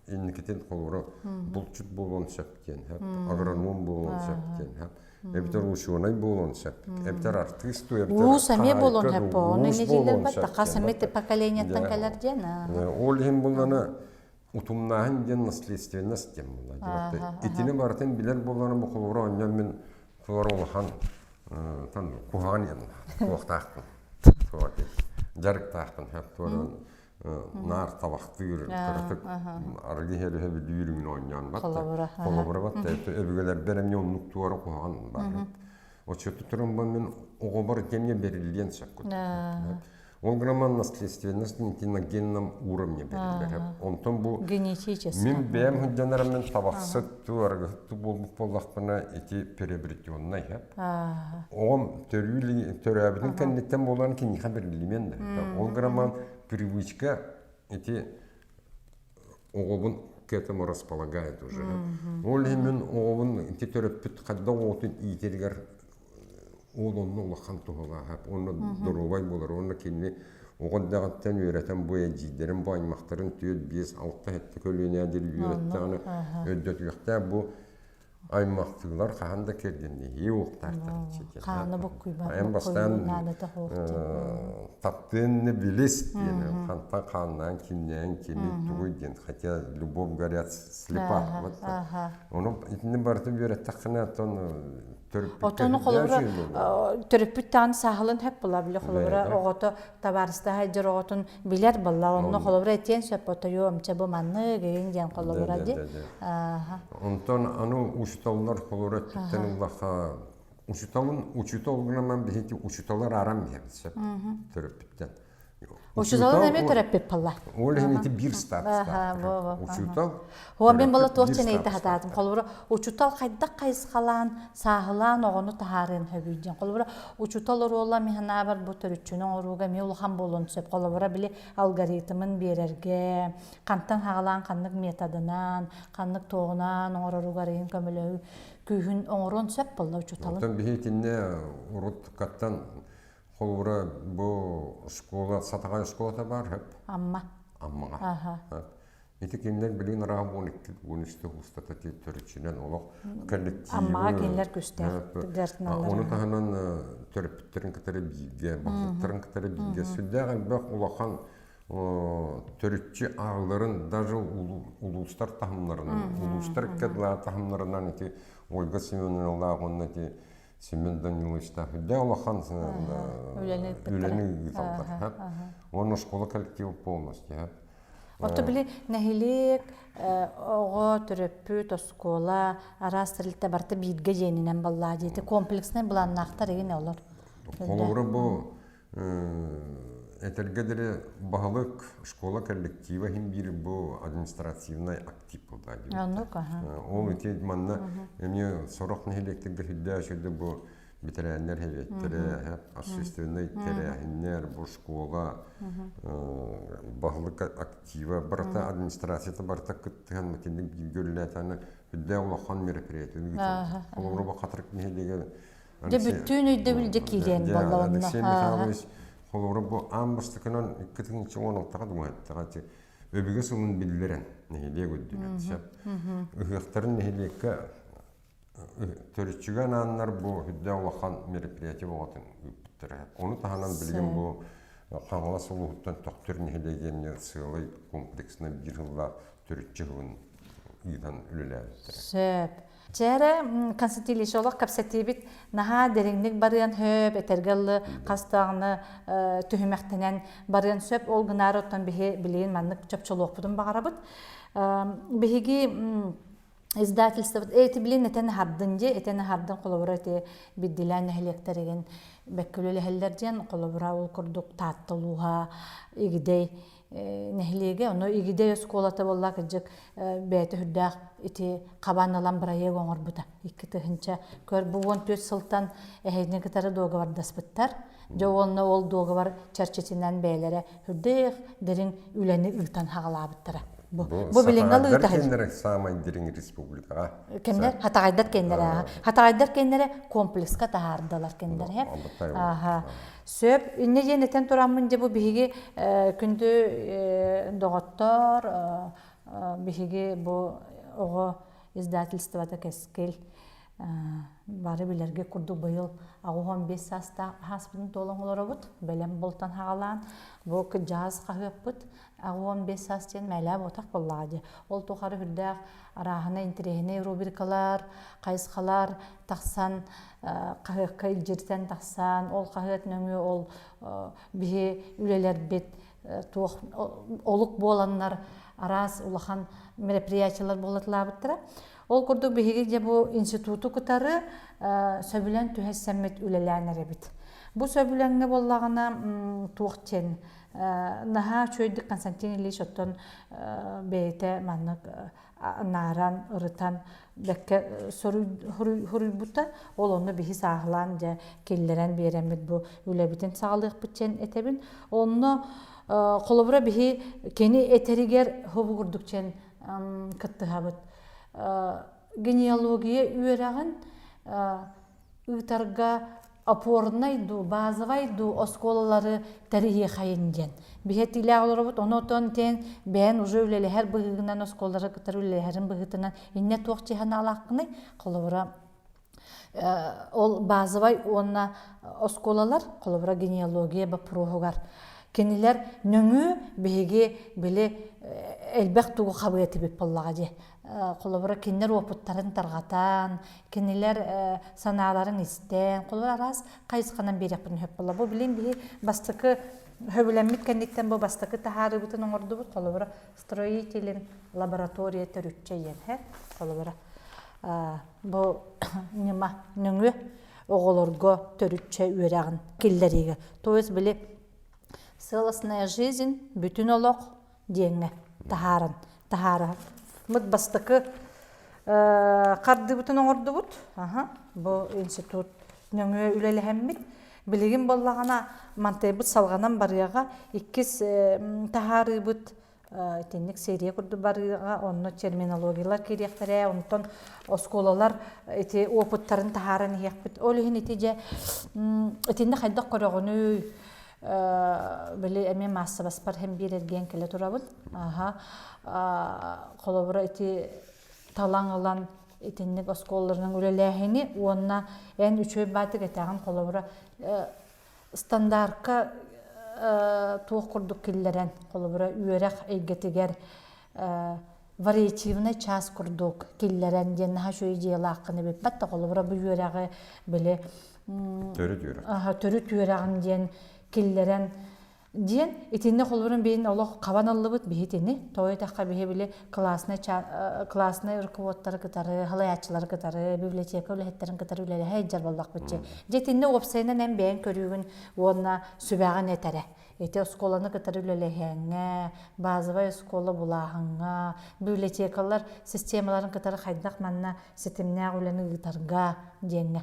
инникитин холобура булчут буолуон сөп диэн, агроном буолуон сөп диэн, эбэтэр учуонай буолуон сөп, эбэтэр артыыс дуу, эбэтэр Уус эмиэ буолуон сөп, ону уус буолуон инники сөп хас диэн. эмит поколениеттан кэлэр диэн. Ол иһин буолана утумнааһын диэн наследственность диэн буолла. Итини барытын билэр буолларым бу холобура оонньоон мин туора улахан тан куһаҕан туохтаахпын дьарыктаахпын туора наар табахтыыр кыратык арыгы иһэр бүлүүрүмүн оонньоон батта холобура батта өбүгэлэрбэр эмиэ оннук туора куһаҕан бар оччоту туран мин оҕобор кэмҥэ бериллиэн сөп Ол гынан наследственность на генном уровне бериллэр. Онтон бу генетически мин бэйэм сылдьанарым мин табахсыт туу арыгыһыт буолбут буоллахпына ити приобретенный хэп. Оҕом төрөөбүтүн кэнниттэн буолан киниэхэ бериллимиэн да. Ол гынан привычка ити оҕобун к этому располагает уже. Ол иһин мин оҕобун ити төрөппүт хайдах оҕотун иитэригэр Ол онно улахан туһалаах, уонна доруобай буолар уонна кинини оҕо эрдэҕиттэн үөрэтэн бу эдьиийдэрин, бу аймахтарын түөрт, биэс, алта, сэттэ көлүөнэ диэри үөрэттэҕинэ өйдөтүөхтээх бу аймахтыылар хаһан да кэргэнниһии уохтаахтар. Хаана буккуйбат, Эн бастаан таптыын билис диэн хантан хааннаан кимнээн кими тугуй диэн хотя любовь говорят слепа вот ону итини барытын үөрэттэххинэ оттон Отону холобура төрөппүт таан саһылын хөп була били холобура оҕото табаарыстаһа дьэр оҕотун билэр балла онно холобура этиэн сөп отойу амча бу маннык игин диэн холобура ди Онтон аны учуталлар холобура өттүттэн ыллаха учуталын учутал гынан биһики учуталар арам диэбит сөп төрөппүттэн Учуталын эмиэ төрөппүт палла. Ол иһин ити биир статустаах. Учутал. Хуа мин була туох чэнэйи таһатаатым. Холобура, учутал хайдах хайысхалаан, сааһылаан оҕону таһаарыан сөбүй диэн. Холобура, учутал оруола миһанаабар бу төрүччүнү оҥорууга эмиэ улахан буолуон сөп. Холобура, били алгоритмын биэрэргэ, хантан хаҕалаан ханнык методынан, ханнык туоҕунаан оҥороругар ыйын көмөлөһүү күүһүн оҥоруон сөп буолла учуталын. Оттон биһи итиннэ урут каттан Холобура, бу школа, Сатаҕай школата баар сөп. Амма. Аммаҕа. Ити кинилэр билигин арааһа 12 13 устата төрүччүнэн олох коллективы Аммаҕа кинилэр күстээх Ону таһынан төрөппүттэрин кытары бииргэ, баһылыктарын кытары бииргэ сүрдээх элбэх улахан төрүччү ааҕыларын даже улуустар таһымнарынан, улуустар икки таһымнарынан ити Ольга Семеновналаах уонна ити Семен Даниловичтаах үрдээх улахан үлэни ыыталлар. Уонна школа коллектива полностью. Ото били нэһилиэк оҕо төрөппүт оскуола араас тэрилтэ барыта бииргэ дьиэнинэн баллаа диэти комплекснай былааннаахтар игин олор. Холобура бу Этэргэ диэри баһылык школа коллектива иһин биир бу административнай актив буолла Оннук, аха. Ол ити манна эмиэ сорох нэһилиэктэргэ сүрдээх үчүгэй бу бэтэрээннэр сэбиэттэрэ, общественнай тэрээһиннэр, бу школа, баһылык актива барыта администрацията барыта кыттыһан итинник бииргэ үлэлээтэҕинэ сүрдээх улахан мероприятие ыытыллар. Холобура бу Хатырык нэһилиэгэр Дьэ бүттүүн өйдөбүл дьэ киириэн буолла онно. Алексей Михайлович холобура бу аан бастакынан 2016-га думаһыттаҕа өбүгэ сылын биллэрэн нэһилиэк үрдүнэн сөп. Ыһыахтарын нэһилиэккэ төрүччүгэ анааннар бу үрдээх улахан мероприятие оҕотун ыыппыттара. Ону таһынан билигин бу Хаҥалас улууһуттан Төхтүр нэһилиэгэ эмиэ сыалай комплекснай биир сыллаах төрүччү сылын ыытан үлэлээбиттэрэ. Сөп. Чээрэ Константин Ильич олох кэпсэтиибит наһаа дириҥник барыан сөп, этэргэ ыллы хас даҕаны түһүмэхтэнэн барыан сөп. Ол гынаары оттон биһи билигин маннык чопчулуохпутун баҕарабыт. Биһиги издательствобыт эти билин этэн аһардын дии, этэн аһардын холобура ити биддилээн нэһилиэктэригин бэккүлүлэһэллэр диэн холобура ол курдук Таатта улууһа, Игидэй нэһилиэгэ, ону Игидэй оскуолата буолла кырдьык бэйэтэ үрдээх ити хабан ылан бырайыак оҥорбута. 2000 көр бу 14 сылтан эһэни кытары дуогабардаспыттар. Дьэ уонна ол дуогабар чэрчитинэн бэйэлэрэ үрдээх дириҥ үлэни ыытан хаҕалаабыттара. Бу, бу билиҥҥэ ыытар кэннэрэ саамай дириҥ республикаҕа. Кэмнэр хатаҕайдар кэннэрэ хатаҕайдар кэннэрэ комплекска таһаардылар кэннэрэ. Аха. Сөп. Инньэ диэн этэн тураммын дьэ бу биһиги күндү доҕоттор биһиги бу оҕо издательствота Кэскил бары билэргэ курдук быйыл 85 саастаах ааспытын туолан олоробут. Бэлэм болтон хаҕалаан бу кыдьаас хаһыаппыт 85 саас диэн мээлээ буотах буоллаҕа дии. Ол тухары үрдээх арааһына интэриэһинэй рубрикалар, хайысхалар тахсан хаһыакка илдьиритэн тахсан, ол хаһыат нөҥүө ол биһи үлэлэрбит туох олук буоланнар араас улахан мероприятиелар буолатылаабыттара. Ол курдук биһиги дьэ бу институту кытары сөбүлэҥ түһэссэммит үлэлээн эрэбит. Бу сөбүлэҥҥэ буоллаҕына туох диэн наһаа үчүгэйдик Константин Ильич оттон бэйэтэ маннык анааран, ырытан бэккэ суруйбута. Ол онно биһи сааһылаан дьэ киллэрэн биэрэммит бу үлэбитин саҕалыахпыт диэн этэбин. Онно холобура биһи кини этэригэр хобу курдук диэн кыттыһабыт. Генеалогия үөрэҕин ыытарга опорнай дуу, базовай дуу оскуолалары тэрийиэхэйин диэн. Биһэтиилээх олоробут, ону отон тиэн бэйэн уже үлэлэһэр быһыыгынан оскуолалары кытары үлэлэһэрин быһыытынан иннэ туох чиһанаалааххыный? Холобура, ол базовай уонна оскуолалар, холобура, генеалогия боппуруоһугар кинилэр нөҥүө биһиги били элбэх тугу хабыа этибит буоллаҕа дии. Холобура, кинилэр уопуттарын тарҕатан, кинилэр санааларын истэн, холобура, араас хайысханан биэриэхпитин сөп буолла. Бу билин биһи бастакы сөбүлэммит кэнниттэн бу бастакы таһаарыыбытын оҥордубут. Холобура, строителин лаборатория төрүччэ иэн, холобура, бу ньыма нөҥүө оҕолорго төрүччэ үөрэҕин киллэриигэ. То есть били целостная жизнь, бүтүн олох диэҥҥэ таһааран таһаараммыт бастакы хардыыбытын оҥордубут. Бу институт нөҥүө үлэлэһэммит. Билигин буоллаҕына мантайбыт салҕанан барыаҕа. Иккис таһаарыыбыт итинник серия курдук барыаҕа. Онно терминологиялар киириэхтэрэ. Онтон оскуолалар ити опыттарын таһааран иһиэхпит. Ол иһин ити дьэ итиннэ хайдах көрөҕүнүй? Били эмиэ маассабаспар һэн биир эргийэн кэлэ турабын. Аха. Холобура ити талаҥ ылан итинник оскуолаларынан үлэлээһини уонна эн үчүгэй баатык этэҕин холобура стандарка туох курдук киллэрэн холобура үөрэх эйгэтигэр вариативный час курдук киллэрэн диэн наһаа үчүгэй идеялааххын эбиппэт да холобура бу үөрэҕи били төрүт үөрэх төрүт үөрэҕин диэн киллэрэн. Диэн итиннэ холобурун биһин олох хабан ыллыбыт биһи итини тоҕо диэтэххэ биһи били классный классный руководтары кытары халайааччылары кытары библиотека үлэһиттэрин кытары үлэлэһэ сылдьар буоллахпытчы дьэ итиннэ уопсайынан эн бэйэҥ көрүүгүн уонна сүбэҕин этэрэ ити оскуоланы кытары үлэлэһээҥҥэ базовай оскуола булааһыҥҥа библиотекалар системаларын кытары хайдах манна ситимнээх үлэни ыытарга диэҥҥэ.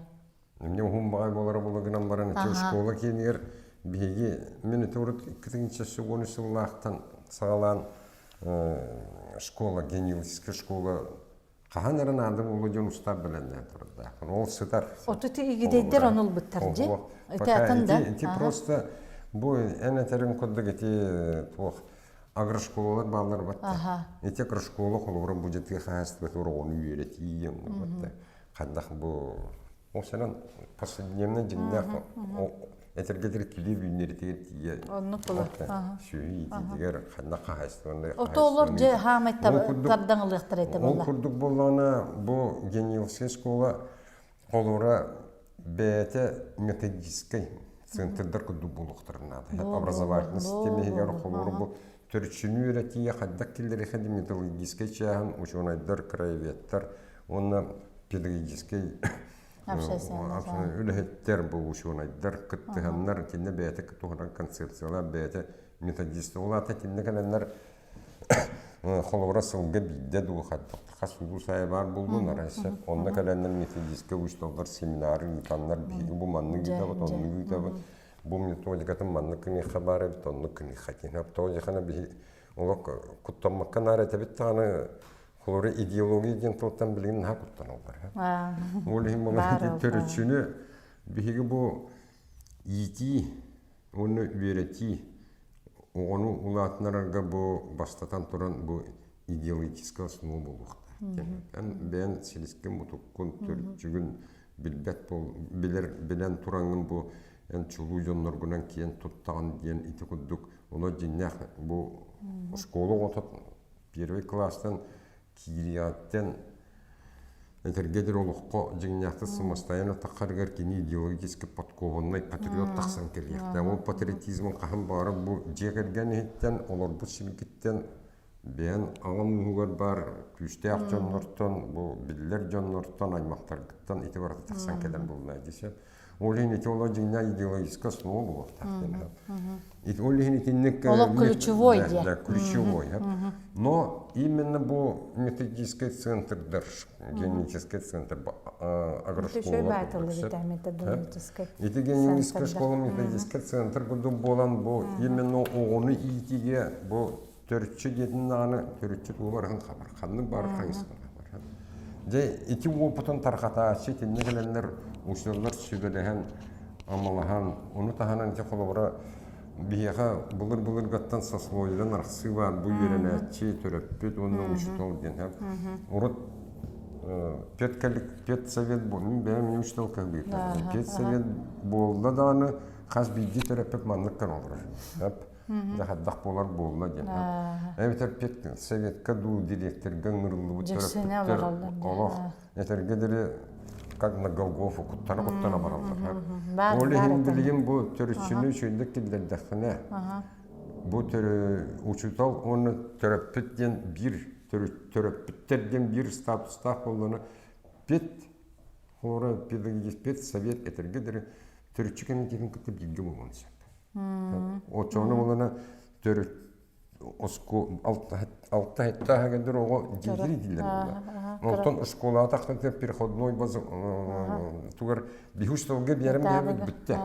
Эмне уһун баҕай буолара буола гынан баран ити школа киинигэр биһиги мин ити урут 2010 сыллаахтан саҕалаан школа генеалогическая школа хаһан эрэ наада буолуо диэн устаап бэлэмнээн турардаахпын. Ол сытар. Оту ити игидэйдэр ону ылбыттар дии. Ити атын да. Ити просто бу эн этерин курдук ити туох агрошколалар бааллар батта. Ити агрошкола холобура бу дьэ тыа хаһаайыстыбатын оҕону үөрэтии батта. Хайдах бу ол сэнэн повседневный дьиҥнээх этэргэ килиэп үүннэритигэр тиийэ Оннук буолар. Сүөһү иитиитигэр ханна хаһаайыстыбаннай Отоолор дьэ хаамай тардан ылыахтара этэ буолла. Ол курдук буоллаҕына бу гениалскай школа холура бэйэтэ методическай центрдар курдук буолуохтарын наада. Образовательный система иһигэр холура бу төрүччүнү үөрэтиигэ хайдах киллэриэхэ методическай чааһын учуонайдар, краеведтар уонна педагогическай үлэһиттэр, бу учуонайдар кыттыһаннар итиннэ бэйэтэ туһунан концепциялаах бэйэтэ методист. Ол аата итиннэ кэлэннэр холобура сылга биирдэ дуу хас улуус аайы баар буоллун арайса онно кэлэннэр методистка учууталлар семинары ыытаннар биһиги бу маннык ыытабыт оннук ыытабыт бу методикатын маннык гыныахха баар эбит оннук гыныахха диэн тоҕо диэххэ биһи олох куттаммакка наар этэбит даҕаны холобура идеология диэн тылтан билигин наһаа куттаналлар ол иһин буолан төрүччүнү биһиги бу иитии уонна үөрэтии оҕону улаатыннарарга бу бастатан туран бу идеологическай основа буолуохтаах диэн. Эн бэйэн силискин мутуккун, төрүччүгүн билбэт буол, билэр билэн тураҥҥын бу эн чулуу дьонноргунан киэн туттаҕын диэн ити курдук ону дьиҥнээх бу школа оҕото первый класстан киириэҕиттэн этэргэ диэри олоххо дьиҥнээхтик самостоятельно таххарыгар кини идеологически подкованный патриот тахсан кэлиэхтээх. Ол патриотизмын хаһан баҕарар бу дьиэ кэргэн иһиттэн, олорбут сиргиттэн бэйэн аҕам ууһугар баар күүстээх дьоннортон, бу биллэр дьоннортон, аймахтаргыттан ити барыта тахсан кэлэн буолла дии Ол иһин ити олох дьиҥнээх идеологическай основа буолуохтаах диэн. Ити ол иһин итинник Олох ключевой диye. Да, ключевой. Но именно бу методический центрдар, генетический центр агрошкола. Ити генетическая школа методический центр курдук буолан бу именно оҕону иитиигэ бу төрүччү диэтин даҕаны төрүччү тугу барытын хабар ханнык баар хайысханы хабар дьэ ити уопутун тарҕатааччы итиннэ кэлэннэр учууталлар сүбэлэһэн амалаһан ону таһынан ити холобура биһиэхэ былыр-былыргаттан сословиедан арахсыы баар бу үөрэнээччи төрөппүт уонна учуутал диэн урут педсовет мин бэйэм учуутал кыһыытынан педсовет буолла даҕаны хас биирдии төрөппүт маннык гына олорор Дьэ хайдах буолар буолла диэн. Эбэтэр педсоветка дуу дириэктэргэ ыҥырыллыбыт төрөппүттэр олох этэргэ диэри как на Голгофу куттана-куттана бараллар. Ол иһин билигин бу төрүччүнү үчүгэйдик киллэрдэххинэ бу учуутал уонна төрөппүт диэн биир төрөппүттэр диэн биир статустаах буоллаҕына пед холобура педагогический педсовет этэргэ диэри төрүччү кэмитиэтин кытта бииргэ буолуон сөп. Оччоҕуна буолана төрүт алта хеттааһа кэлдэр оҕо дьиэтин иитиллэр буолла. Онтон школаҕа тахсан переходной тугар биһи учууталга биэрэн биһэбит бүттэ.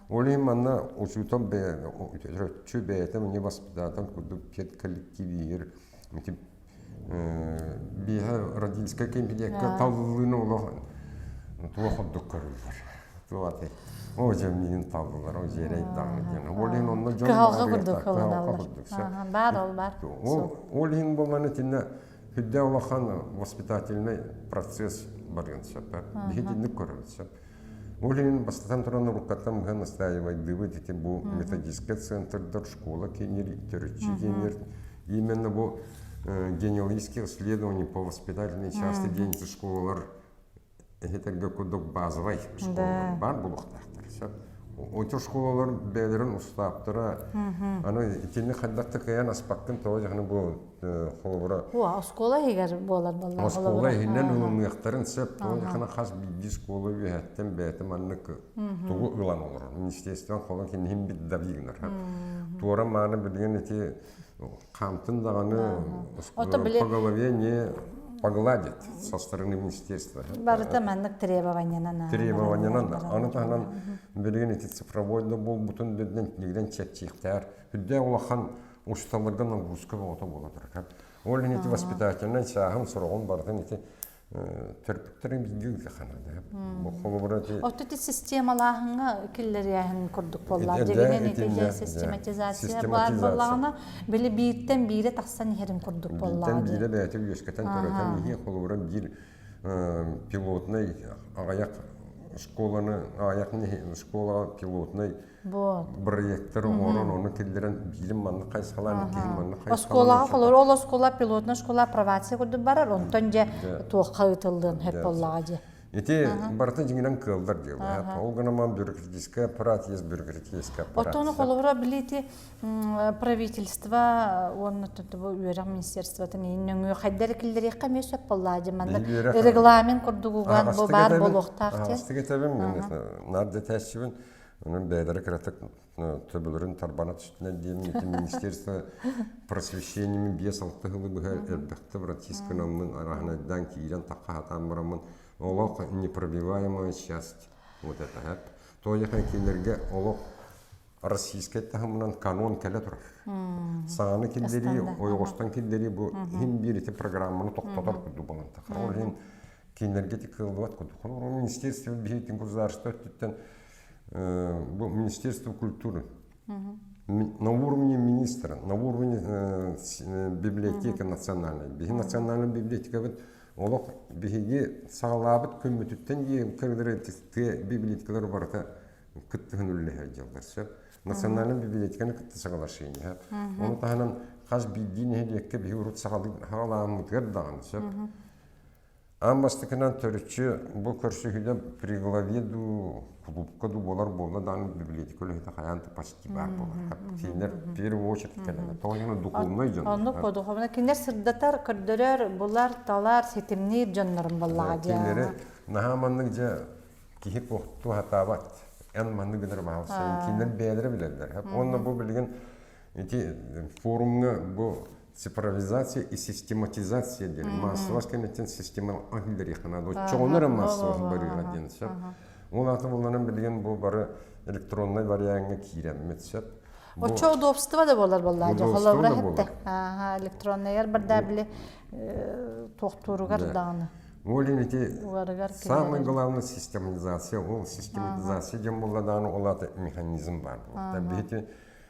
Ол иһин манна учуутал төрөччү бэйэтэ мне воспитатель курдук педколлектив иһир биэһэ родительскай кэмпилиэккэ таллыыны олох туох курдук көрүллэр. Туох атай о дьэ миигин таллылар, о дьиэрэй даҕаны диэн. Ол иһин онно дьон Кыһалҕа курдук ылыналлар. Баар ол баар. Ол иһин буоллаҕына итиннэ сүрдээх улахан воспитательный процесс барыан сөп. Биһи итинник көрөбүт сөп. Ол иһин бастатан туран уруккаттан быһан настаивайдыыбыт ити бу методическай центрдар, школа киинир, төрүччү киинир именно бу генеалогические исследования по воспитательной части деятельности школалар эһитэргэ курдук базовай школалар баар буолуохтаахтар. Сөп. Очо школалар бэйэлэрин устааптара аны итини хайдах да кыайан аспаккын тоҕо дьаһаны бу холобура Уа, оскуола иһигэр буолар буолла. Оскуола иһинэн ылыныахтарын сөп. Тоҕо дьаһаны хас биирдии школа үөһэттэн бэйэтэ маннык тугу ылан олорор. Министерствон холон киниһин бит давигнар. Туора мааны билигин ити хаамтын даҕаны по голове не погладит со стороны министерства. Барыта маннык требованиянан. Требованиянан. Аны таһынан билигин ити цифровой да буолбутун бирден тилигирен чэпчиэхтээр. Үрдээх улахан усталарга нагрузка бөҕөтө буола турар. Ол иһин ити воспитательнай чааһын сороҕун барытын ити төрөппүттэрин бииргэ ыытыаххана. Бу холобура ити Оту ити системалааһыҥҥа киллэрээһин курдук буолла. Дьигинэн ити систематизация баар буоллаҕына, били бииртэн биирэ тахсан иһэрин курдук буоллаҕа. Бииртэн биирэ бэйэтэ үөскэтэн төрөтөн иһии холобура биир пилотнай аҕыйах школаны аҕыйах школаҕа пилотнай бырайыактары оҥорон ону киллэрэн биирин маннык хайысхалаан иккиһин маннык хайысхалаан Оскуолаҕа холор ол оскуола пилотная школа апробация курдук барар онтон дьэ туохха ыытыллыан сөп буоллаҕа дьэ. Ити барыта дьиҥинэн кыаллар диэбэ. Ол гынан бюрократический аппарат есть бюрократический аппарат. Оттон холобура билити правительство уонна бу үөрэх министерствотын иин нөҥүө хайдар киллэриэххэ эмиэ сөп буоллаа дьэ манна регламент курдугуган бу баар буолуохтаах диэн. Аҕастык этэбин, наар дэтээччибин. Онон бэйэлэрэ кыратык төбөлөрүн тарбана түстүнэр диэн ити министерство просвещением 5-6 сылы быһа элбэхтэ братисканаммын араһынайдаан киирэн тахха сатаан бараммын олох непробиваемая часть вот это хэп тоойахан кинилэргэ олох российскай таһымынан канон кэлэ турар саҥаны киллэрии ойоҕостон киллэрии бу иһин биир ити программаны тохтотор курдук буолан тахар ол иһин кинилэргэ ити кыаллыбат курдук министерство биһиги государство өттүттэн бу Министерство культуры на уровне министра, на уровне библиотека национальной. Биһи национальная библиотекабыт олох биһиги саҕалаабыт күммүтүттэн диэн кырдыры тыа библиотекалар барыта кыттыһын үллэһэр дьыллар сөп. Национальная библиотеканы кытта соглашение. Ону таһынан хас биирдии нэһилиэккэ биһи урут саҕалааммытыгар даҕаны сөп. Аан бастакынан төрүччү бу көрсүһүүгэ приглаве дуу, кулуупка дуу буолар буолла даҕаны библиотека үлэһитэ хайаан да почти баар буолар. Кинилэр в первую очередь кэлэллэр. Тоҕо диэн духовнай дьон. Оннук бу духовнай. Кинилэр сырдатар, көрдөрөр, булар, талар, ситимниир дьоннорун буоллаҕа дии. Кинилэри наһаа маннык дьэ киһи туохтуу сатаабат. Эн маннык гынар баҕалсайын. Кинилэр бэйэлэрэ билэллэр. Уонна бу билигин Ити форумҥа бу цифровизация и систематизация диэн массовость кэнниттэн система иһиллэриэххэ наада. Оччоҕуна эрэ массовость барыаҕа диэн сөп. Ол аата булланан билигин бу бары электроннай вариаҥҥа киирэммит сөп. Оччо удобство да буолар буоллаа дьэ холобура хэттэ. Ааха электронныйар барда били туохтууругар даҕаны. Ол ити самый главный систематизация ол систематизация диэн буолла даҕаны ол аата механизм баар буолар. Биһити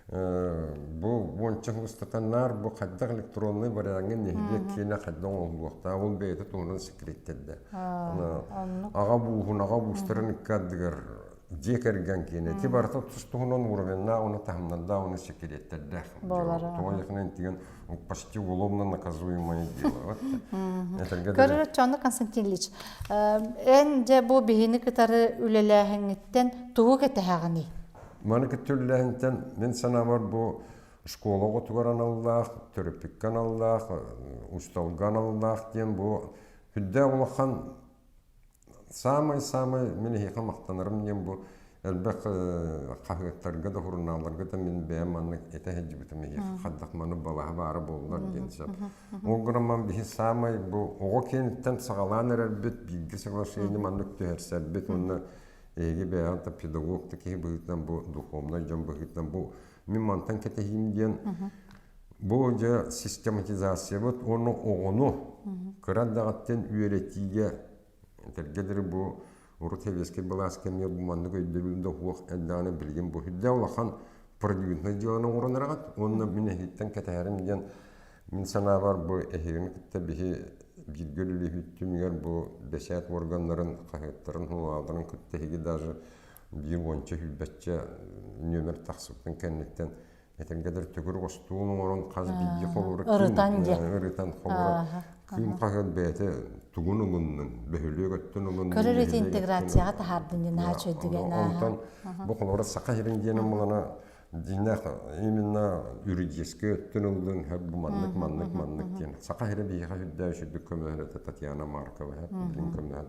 Бу уонча сыл устата наар бу хайдах электроннай вариаҥҥа нэһилиэк киэнэ хайдах оҥоһуллуохтаах ол бэйэтэ туһунан секреттэрдэ. Аҕа бууһун, аҕа буустарын икки ардыгар дьиэ кэргэн киэнэ ити барыта тус туһунан уровеннаах уонна таһымнардаах уонна секреттэрдээх. Тоҕо диэхинэ интигэн почти уголовно наказуемое дело. Көрөр Чону Константин Ильич, эн дьэ бу биһини кытары үлэлээһиҥҥиттэн тугу кэтэһэҕиний? Маны кытта үлэлээһинтэн мин санаабар бу школа оҕотугар аналлаах, төрөппүккэ аналлаах, учууталга аналлаах диэн бу сүрдээх улахан саамай-саамай мин эһиэхэ махтанарым диэн бу элбэх хаһыаттарга да сурунаалларга да мин бэйэм маннык этэ сылдьыбытым эһиэхэ хайдах маны балаһа баара буоллар диэн сөп. Ол гынан биһи саамай бу оҕо киэниттэн саҕалаан эрэрбит бииргэ соглашение маннык түһэрсэрбит уонна Эһиги бэйэҕит да педагог да киһи быһыытынан бу духовнай дьон быһыытынан бу мин мантан кэтэһиим диэн бу дьэ систематизациябыт уонна оҕону кыра эрдэҕиттэн үөрэтиигэ этэргэ бу урут сэбиэскэй былаас кэмигэр бу маннык өйдөбүл да суох эрдэҕинэ билигин бу сүрдээх улахан продвинутнай дьыаланы оҥорон эрэҕит уонна мин эһигиттэн кэтэһэрим диэн Мин санаабар, бу эһигини кытта биһи бииргэ үлэлиэхпит түмүгэр бу бэчээт уорганнарын, хаһыаттарын, сурунаалларын кытта эһиги даже биир уонча сүүрбэччэ нүөмэр тахсыбытын кэнниттэн Этэргэтэр төгүрүк остуол оҥорон хас биирдии холобура Ырытан дьэ. Ырытан холобура кыым хаһыат бэйэтэ тугун ылыннын, бөһүлүөк өттүн ылыннын. Көрөр ити интеграцияҕа таһаардын диэн наһаа үчүгэйдик. Онтон бу холобура саха сирин диэн булана дьиҥнээх именно юридическай өттүн ыллын хөп бу маннык маннык маннык диэн. Саха сирэ биһиэхэ сүрдээх үчүгдүк көмөлөһөр этэ Татьяна Маркова билин көмөлөһөн.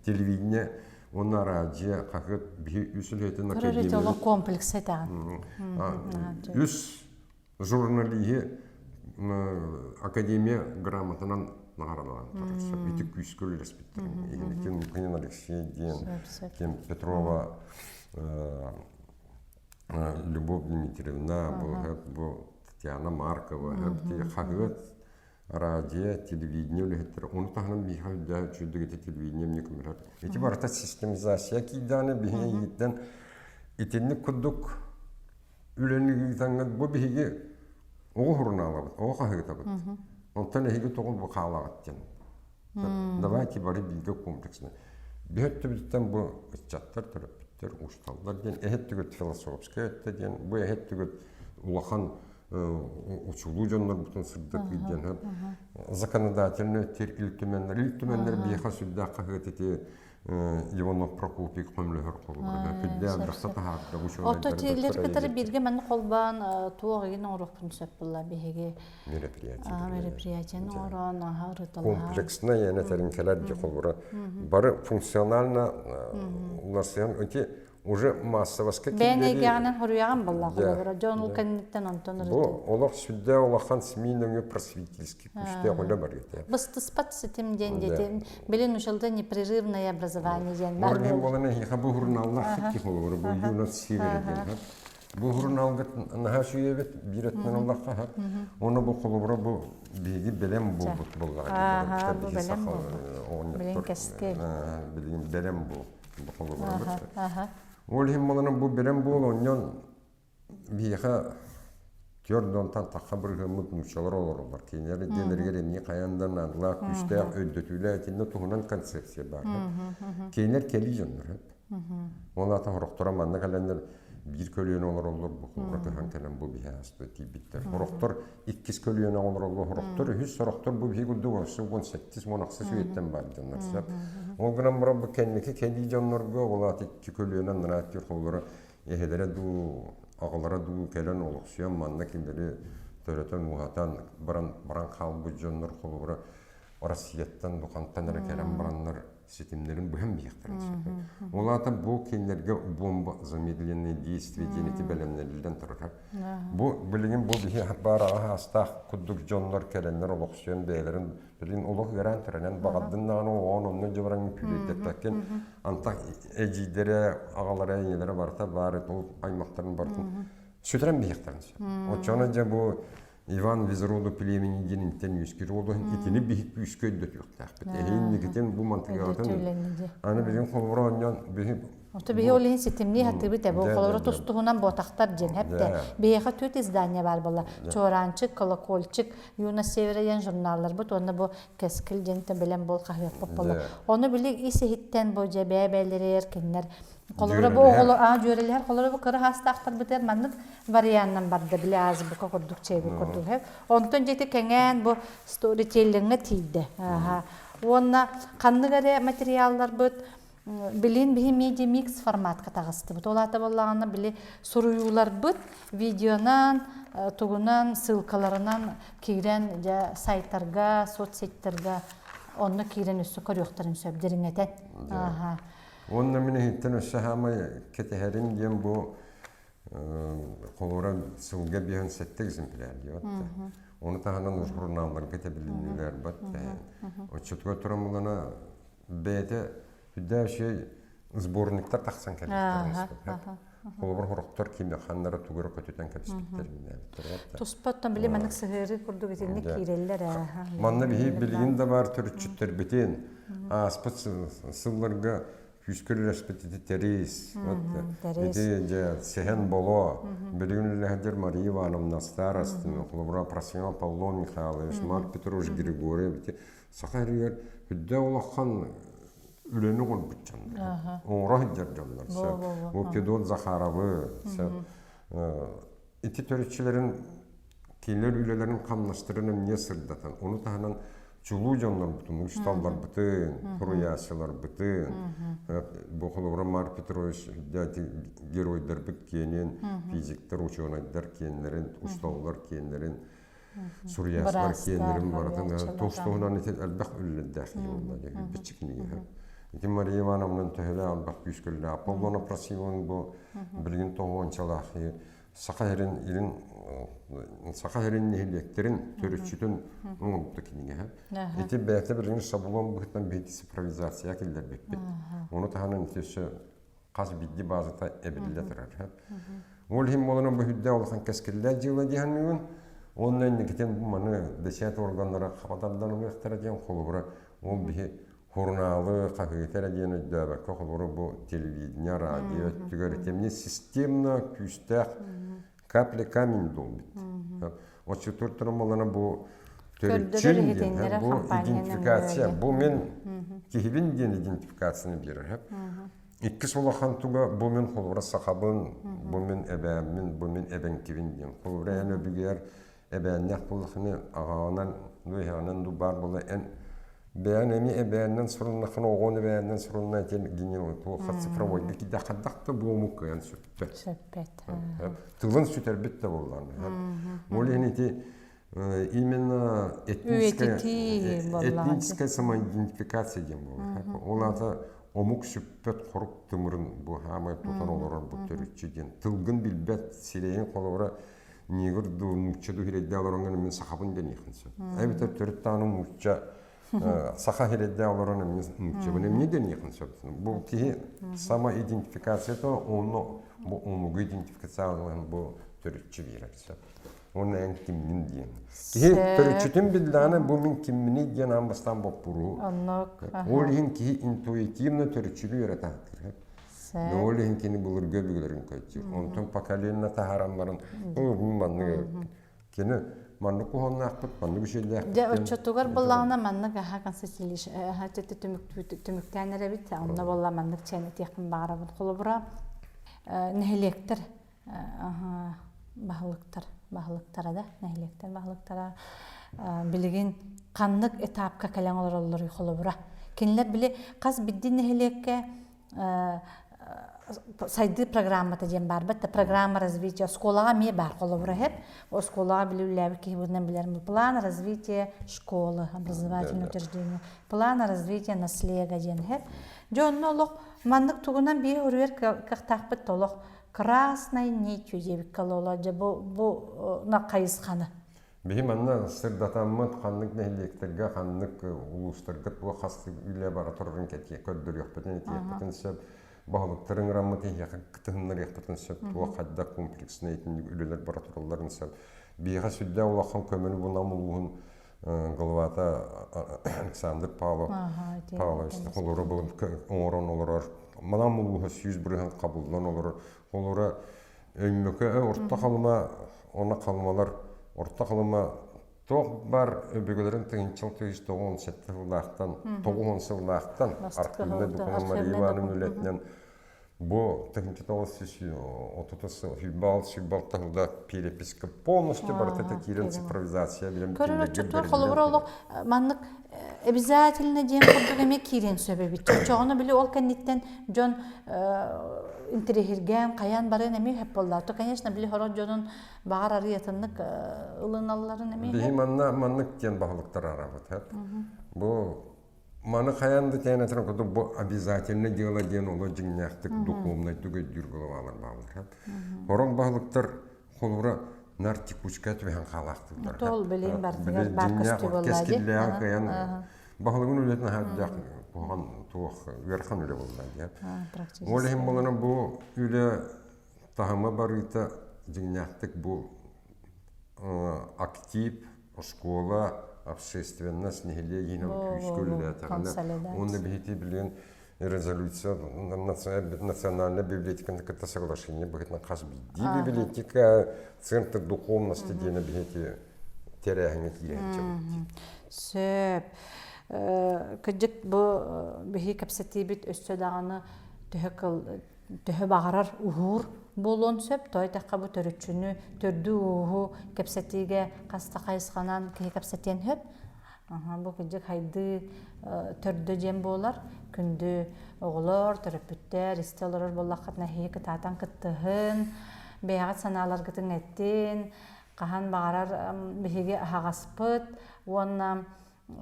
Телевидение уонна араадьыйа хаһыат биһи үс үлэһитин академия олох комплекс этэҕин. Үс журналиһи академия грамотанан наҕаралаан турар. Ити күүскэ үлэлэспиттэр. Игнатий Лукинин Алексей диэн, ким Петрова Любовь Дмитриевна, бу Татьяна Маркова, хаһыат радио, телевидение үлэһиттэрэ, ону таһынан биһиэхэ үрдээх үчүгэйдик ити телевидение эмиэ көмөлөһөр. Ити барыта системизация киирдэҕинэ биһиги эйигиттэн итинник курдук үлэни ыытаҥҥыт бу биһиги оҕо сурунаалабыт, оҕо хаһыатабыт. Онтон эһиги тоҕо бу хаалаҕыт диэн. Давайте бары бииргэ комплексно. Биһи өттүбүтүттэн бу ыччаттар, төрөппүттэр, учууталлар диэн эһи өттүгүт философскай өттө диэн, бу эһи өттүгүт улахан учулуу дьоннорбутун сырдатыы диэн законодательный тир ил түмэннэр ил түмэннэр биэхэ сүрдээх хаһыат ити Иванов Прокопий көмөлөһөр холобура күндээн дахса таһаарда Ото тиэллэр кытары бииргэ манны холбоон туох игин оҥоруохпун сөп буолла биһиги мероприятие мероприятиены оҥорон аха ырыталаһа комплексно яна тэринкэлэр ди холобура бары функционально уларсыйан ити уже массовоска Бэйэн эйгэҕинэн хоруйаҕын буолла холобура дьон ол кэнниттэн онтон Бу олох сүрдээх улахан СМИ нөҥүө просветительский күүстээх үлэ бар этэ. Быстыспат ситим диэн диэтим. Билин училда непрерывное образование диэн бар. Ол болана хиха бу журналлар хикки холобура бу юнат север диэн. Бу журналга наһаа сүйэбит биир өттүнэн оллахха Оны бу холобура бу биһиги бэлэм буолбут буоллаҕа. Аха, бу бэлэм буолбут. Билин кэскил. Билин бэлэм буол. Ол иһин малынан бу бэлэм буол онньон биһиэхэ түөрт уонтан тахха бырыһыаммыт нууччалар олороллор. Кинилэр дьиэлэригэр эмиэ хайаан да наадалаах күүстээх өйдөтүүлээх итиннэ туһунан концепция баар. Кинилэр кэлии дьоннор. Ол аата сорохторо манна кэлэннэр биир көлүөнэ олороллор, бу холобура көһөн кэлэн бу биһи ааспыт тиийбиттэр. Сорохтор иккис көлүөнэ олороллор, сорохтор үһүс, сорохтор бу биһи курдук өссө 18 18 үйэттэн баар дьоннор сөп. Ол гынан баран бу кэнники кэлии дьоннорго ол аата икки көлүөнэ анараа холобура эһэлэрэ дуу, аҕалара дуу кэлэн олохсуйан манна кинилэри төрөтөн ууһатан баран баран хаалбыт дьоннор холобура Россияттан духантан эрэ кэлэн бараннар ситимнэрин быһан биһиэхтэрин сөп. Ол аата бу кинилэргэ бомба замедленное действие диэн ити бэлэмнэниллэн турар. Бу билигин бу биһи баар аҕа курдук дьоннор кэлэннэр олохсуйан бэйэлэрин билигин олох ыараан туран баҕардын даҕаны оҕоон онно дьыбараҥ күлүөйдэппэккин антах эдьиийдэрэ аҕалара ийэлэрэ барыта баар ол аймахтарын барытын сүтэрэн биһиэхтэрин сөп. Оччоҕуна дьэ бу Иван Визроду племени диэн үөскүүр ол итини биһик күүскэ өйдөтүөхтээхпит. Эһиин бу мантыгатын аны билин холобура оонньоон биһи Ото биһи ол иһин ситимнии хатыбыт эбо холобура тустуһунан ботахтар диэн хепте. Биһиэхэ түт издание бар була. Чуораанчык, Колокольчик, Юность Севера диэн журналларбыт уонна бу Кэскил диэн бэлэм буол хаһыаппыт буолла. Ону били ис иһиттэн бу дьэ бэйэ-бэйэлэригэр кинилэр Холобура бу оҕолор аа дьүөрэлэһэр холобура бу кыра хаастаахтарбытыгар маннык варианнан барда били азбука курдук чэйбит курдук онтон дьэти кэҥээн бу сторителлиҥҥа тиийдэ уонна ханнык эрэ материалларбыт билин биһи медиа микс форматка таҕыстыбыт ол аата буоллаҕына били суруйууларбыт видеонан тугунан ссылкаларынан киирэн дьэ сайтарга соцсетьтарга онно киирэн өссө көрүөхтэрин сөп дириҥэтэн Уонна мин иһиттэн өссө саамай кэтэһэрим диэн бу холобура сылга биэһэн сэттэ экземпляр диэбэт Ону таһынан журналларга тэбилиннилэр бат Оччотугар туран булана бэйэтэ үрдээх үчүгэй сборниктар тахсан кэлбиттэр. Холобур хорохтор ким ханнара тугура көтүтэн кэбиспиттэр минээбиттэр. Туспаттан били маннык сыһыары курдук итинник киирэллэр ээ. Манна биһи билигин да баар төрүччүттэрбитин ааспыт сылларга күүскэ үлэлэспит ити Тэрис, ити дьэ Сэһэн Боло, билигин үлэлэһэр Мария Ивановна Старостина, холобура Просимов Павлов Михайлович, Марк Петрович Григорьев ити саха сиригэр үрдэ улахан үлэни оҥорбут дьоннор. Оҥоро сылдьар дьоннор. Бу Федот Захаровы, Ити төрүччүлэрин кинилэр үлэлэрин хамнастарын эмиэ сырдатан, ону таһынан чулуу дьоннорбутун, учууталларбытын, суруйааччыларбытын, бу холобура Марк Петрович геройдарбыт киэнин, физиктэр, учуонайдар киэннэрин, учууталлар киэннэрин, суруйааччылар киэннэрин барытын тус туһунан ити элбэх үлэлэрдээх киһи буолла диэн бичик кинигэ. Ити Мария Ивановнан төһөлөөх элбэх күүс көллөөх. Аполлон Апросимовын бу билигин тоҕуончалаах Саха сирин илин Саха сирин нэһилиэктэрин төрүччүтүн оҥорбута кинигэ. Ити бэйэтэ билигин шаблон быһыытынан биһиги цифровизация киллэрбиппит. Ону таһынан ити өссө хас биирдии базата эбиллэ турар. Ол иһин буолан бу үрдэ улахан кэскиллээх дьыала дии саныыбын. Уонна инникитин маны бэчээт органнара хабатардан ылыахтара диэн холобура ол биһи сурунаалы хаһыата эрэ диэн өйдөөбөккө холобура бу телевидение, радио өттүгэр итинник системно күүстээх капля камень долбит. Оччотугар туран бу төрүччүн диэн, бу идентификация, бу мен киһибин диэн идентификацияны биэрэр. Иккис улахан туга бу мин холобура сахабын, бу мин эбээммин, бу мин эбэҥкибин диэн. Холобура эн өбүгээр эбээннээх буоллахына аҕаҕынан, эһэҕинэн ду баар буола эн бэйэн эмиэ эбээннэн суруннахына оҕон эбээннэн сурунна этин генерал туохха цифровойга киирдэ хайдах да буомук кыайан сүппэт. Сүппэт. Тылын сүтэрбит да буоллаҕына. Ол иһин ити именно этническая этническая самоидентификация диэн буолар. Ол аата омук сүппэт хорук тымырын бу хаамай тутан олорор бу төрүччү диэн тылгын билбэт сирэйин холобура негр дуу нуучча дуу хирэйдээх олороҥҥун мин сахабын диэниэххин сөп. Эбэтэр төрүт даҕаны нуучча саха хирэйдээх олорон эмиэ нууччабын эмиэ диэниэххин сөп. Бу киһи самоидентификацията онно бу омугу идентификациялаан бу төрүччү биэрэр сөп. Уонна эн киммин диэн. Киһи төрүччүтүн биллэҕинэ бу мин кимминий диэн аан бастаан боппуруоһу. Ол иһин киһи интуитивно төрүччүнү үөрэтэ сатыыр. Ол иһин кини былыргы өбүгэлэрин көччүр. Онтон поколение таһааран баран маннык кини маннык куһаҕаннаахпыт, маннык үчүгэйдээхпит. Дьэ, оччотугар буоллаҕына маннык аһа Константинович түмүктээн эрэбит. Онно буолла маннык чээн этиэхпин баҕарабын. Холобура, нэһилиэктэр баһылыктар баһылыктара да нэһилиэктэр баһылыктара билигин ханнык этапка кэлэн олороллоруй холобура кинилэр били хас биирдии нэһилиэккэ сайдыы программата диэн баар бат программа развития оскуолаҕа эмиэ баар холобура иһэр оскуолаҕа били үлэлээбит киһи быһыытынан билэрим план развития школы образовательное учреждение план развития наслега диэн иһэр дьэ онно олох маннык тугунан биир уруйар кыахтаахпыт олох красной нитью диэбиккэ оло дьэ бу бу на хайысханы Биһи манна сырдатаммыт ханнык нэһилиэктэргэ, ханнык улуустарга туох хас үлэ бара турарын кэтиэ көрдөрүөхпүтүн, этиэхпитин сөп. Баһылыктары ыҥыраммыт эһиэхэ кытыһыннарыахпытын сөп, туох хайдах комплекснай итинник үлэлэр бара туралларын сөп. Биһиэхэ сүрдээх улахан көмөнү бу Нам улууһун главата Александр Павлов Павлович холоро оҥорон олорор. Нам улууһа 100% хабыллан олорор. Холоро Өймөкө Орто Халыма уонна Халымалар Орто Халыма туох бар өбүгэлэрин тыһыынча 997 сыллаахтан 90 сыллаахтан архивнай документ Мария Ивановна үлэтинэн бу 1930 сыл сүүрбэ 26 сылда переписка полностью барыта киирэн цифровизация билэн Көрөр оччотугар холобура олох маннык обязательно диэн курдук эмиэ киириэн сөп эбит. Оччоҕуна били ол кэнниттэн дьон интэриэһиргээн хайаан барыан эмиэ сөп буолла. То конечно били хорох дьонун баҕар арыйатыннык ылыналларын эмиэ Биһи манна маннык диэн баһылыктар арабыт. Бу маны хайаан да тээн этэрин курдук бу обязательно дело диэн оло дьиҥнээхтик духовнайдык өйдүүр головалар бааллар. Хорох баһылыктар холура нар текучка түбэһэн хаалаахтыыллар. Тол билин бартыгар бар көстүү буолла Кэскиллээх кыайан баһылыгын үлэтин аһардах куһаҕан туох ыарахан үлэ буолла диэн. Ол иһин буолана бу үлэ таһыма барыыта дьиҥнээхтик бу актив оскуола общественность нэһилиэк иһинэн күүскэ үлэлээтэҕинэ уонна биһити билигин резолюция национальная библиотеканы кытта соглашение быһыытынан хас биирдии библиотека центр духовности диэни биһити тэрээһиҥҥэ киирэн Сөп. Кырдьык бу биһи кэпсэтиибит өссө даҕаны төһө кыл төһө баҕарар уһуур. буолуон сөп. Тоҕо диэтэххэ бу төрүччүнү, төрдү-ууһу кэпсэтиигэ хас да хайысханан киһи кэпсэтиэн сөп. Бу кырдьык хайдыы төрдө диэн буолар. Күндү оҕолор, төрөппүттэр истэ олорор буоллаххытына эһиги кытаатан кыттыһын, бэйэҕит санааларгытын эттин, хаһан баҕарар биһиги аһаҕаспыт уонна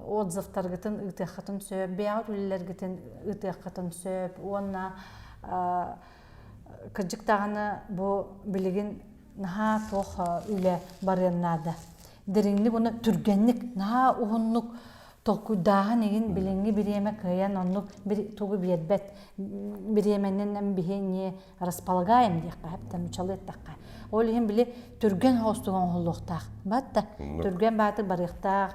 отзывтаргытын ыытыаххытын сөп, бэйэҕит үлэлэргитин ыытыаххытын сөп уонна кырдьык даҕаны бу билигин наһаа туох үлэ барыан наада. Дириҥник уонна түргэнник, наһаа уһуннук толкуйдааһын игин билиҥҥи бириэмэ кыайан оннук тугу биэрбэт бириэмэнэн биһи не располагаем диэххэ хэптэн учалы эттэххэ. Ол иһин били түргэн хоостук оҥоһуллуохтаах. Батта түргэн баатык барыахтаах,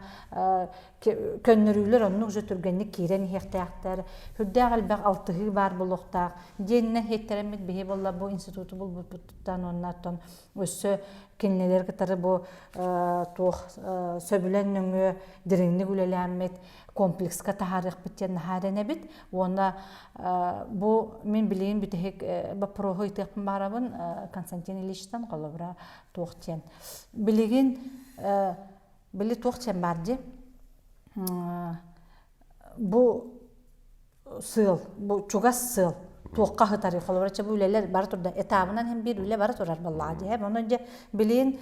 көннөрүүлэр оннук же түргэнник киирэн иһиэхтээхтэр, үрдээх элбэх алтыһыы баар буолуохтаах. Диэнинэн хиэттэрэммит биһи буолла бу институту булбуппуттан уонна оттон өссө кинилэр кытары бу туох сөбүлэҥ нөҥүө дириҥник үлэлээммит комплекска таһаарыахпыт диэн наһаа эрэнэбит. Уонна бу мин билигин бүтэһик боппуруоһу ыйытыахпын баҕарабын Константин Ильичтан холобура туох диэн. Билигин били туох диэн баар дии бу сыал бу чугас сыал туохха сытарый холобура бу үлэлэр бара турда этабынан иһин биир үлэ бара турар буоллаҕа дии онон дьэ билигин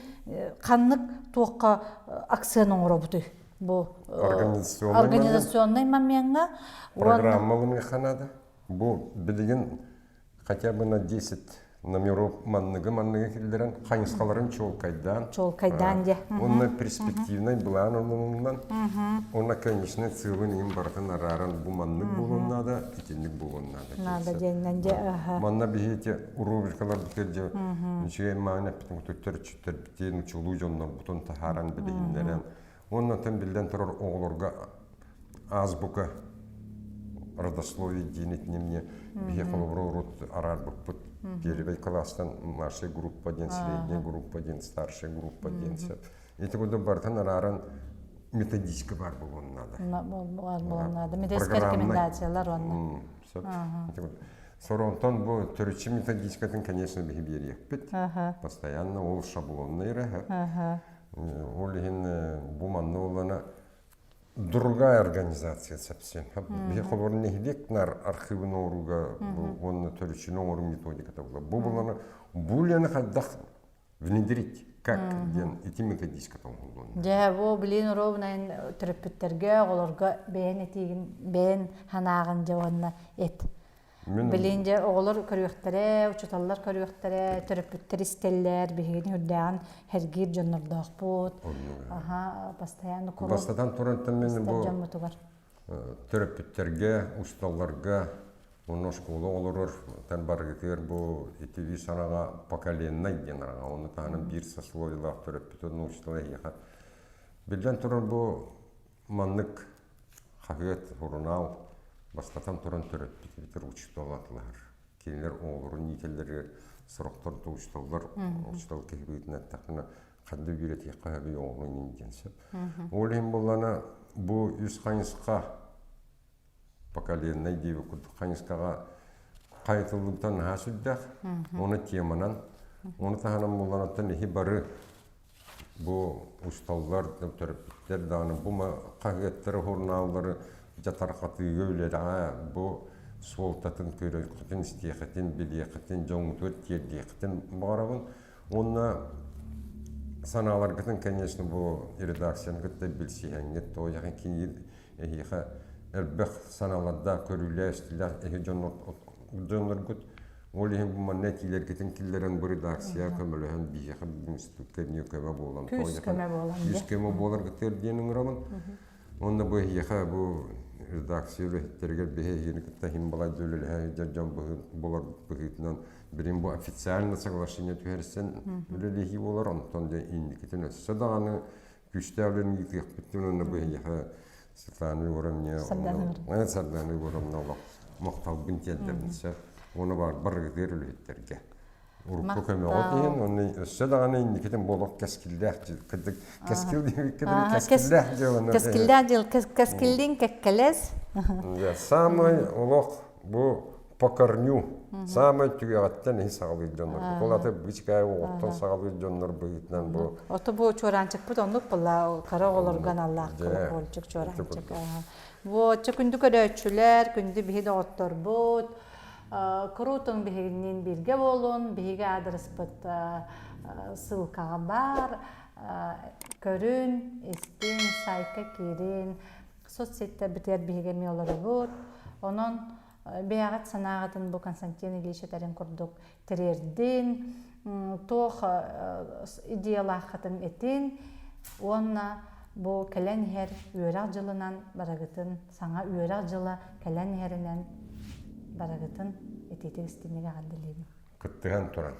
ханнык туохха акцент оҥоробутуй бу организационный момеҥҥа программа ылыныахха наада бу билигин хотя бы на 10 номеров манныгы-манныгы киллэрэн хайысхаларын чуолкайдаан чуолкайдаан дьэ уонна перспективнай былаан ылыныллан уонна конечный сыалын иһин барытын арааран бу маннык буолуон наада итинник буолуон наада наада диэннэн дьэ манна биһи ити рубрикаларбытыгар дьэ үчүгэй мааны эппитин төрүччүттэрбитин учулуу дьоннорбутун таһааран билиһиннэрэн уонна биллэн турар оҕолорго азбука родословие диэн итиннэ биһи холобура урут араарбыппыт первый класстан младшая группа диэн средняя группа диэн старшая группа диэн сөп ити курдук барытын арааран методичка баар буолуон наада буолуон наада методическай рекомендациялар уонна сөп Соронтон бу төрүччү методичкатын конечно биһи биэриэхпит постоянно ол шаблонный эрэ Ол иһин бу манна буоллана другая организация совсем. Биһи холобур нэһилиэк нар архивын оҥорууга уонна төрүччүнү оҥоруу методиката буолар. Бу буоллана бу үлэни хайдах внедрить, как диэн ити методичката оҥоһуллуон. Дьэ, бу билин ровно төрөппүттэргэ, оҕолорго бэйэн этиигин, бэйэн санааҕын дьэ уонна эт. Билин дьэ оҕолор көрүөхтэрэ, учууталлар көрүөхтэрэ, төрөппүттэр истэллэр, биһигини үрдээҕин сэргиир дьоннордоохпут. Аха, постоянно куруук Бастатан туран мин бу дьоммутугар. төрөппүттэргэ, учууталларга уонна оскуола оҕолорор тан барыгытыгар бу ити үс араҥа поколеннай диэн араҥа. Ону таһынан биир сословиелаах төрөппүт уонна учуутал эһиэхэ. Биллэн турар бу маннык Хаһыат, сурунаал бастатан туран төрөппүт эбэтэр учуутал атылаһар. Кинилэр оҕолорун иитэллэригэр сорохтор да учууталлар учуутал киһи быһыытынан эттэхпинэ ханна үөрэтиэххэ сөбүй оҕону иҥин диэн сөп. Ол иһин буоллаҕына бу үс хайысха поколеннай диэбит курдук хайысхаҕа хайытыллыбыта наһаа сүрдээх. Ону теманан, ону таһынан буоллаҕына иһи бары Бу усталлар, төрөппүттэр даҕаны бу хаһыаттары, сурунааллары дьатархатыыга үлэлэҕэ бу суолтатын көрүөххүтүн, истиэххитин, билиэххитин, дьоҥҥутугар тиэрдиэххитин баҕарабын. Уонна санааларгытын, конечно, бу редакцияны кытта билсиһэҥҥит, тоҕо диэххэ эһиэхэ элбэх санаалардаах, көрүүлээх-истиилээх эһи дьонноргут Ол иһин бу манна этиилэргитин киллэрэн бу редакция көмөлөһөн биһиэхэ бу институтка эмиэ көмө буолан күүс көмө буолан күүс көмө буоларгытыгар диэн ыҥырабын. Уонна бу эһиэхэ бу редакция үлэһиттэригэр биһи эһигини кытта иһин балайда үлэлэһэ сылдьар дьон буолар быһыытынан билин бу официально соглашение түһэрсэн үлэлэһии буолар. Онтон дьэ инникитин өссө даҕаны күүстээх үлэни ыытыахпыт уонна бу эһиэхэ Светлана Егоровна Сардана Егоровна олох махталбын тиэрдэбин сөп. Уонна бар барыгытыгар үлэһиттэргэ. Урукку көмөҕө тиһин, уонна өссө даҕаны инникитин бу олох кэскиллээх кырдык кэскил диэбиккэ кэскиллээх дьыаланы. Кэскиллээх дьыал, кэскиллиин кэккэлэс. Самый олох бу По корню. Саамай түгэҕиттэн иһи саҕалыыр дьоннор. Ол аты бычкай оҕоттон саҕалыыр дьоннор быһыытынан бу. Ото бу чуораанчыкпыт оннук була кыра оҕолорго аналлаах колокольчик чуораанчык. Бу оччо күндү көрөөччүлэр, күндү биһи доҕотторбут, куруутун биһигинниин бииргэ буолун, биһиги аадырыспыт ссылкаҕа баар, көрүн, истин, сайтка киирин, соцсеттэрбитигэр биһиги эмиэ олоробут. Онон бэйэҕит санааҕытын бу Константин Ильич этэрин курдук тириэрдин, туох идеялааххытын этин уонна бу кэлэн иһэр үөрэх дьылынан барыгытын саҥа үөрэх дьыла кэлэн иһэринэн барыгытын итиитик истиҥник эҕэрдэлиибин. Кыттыһан туран.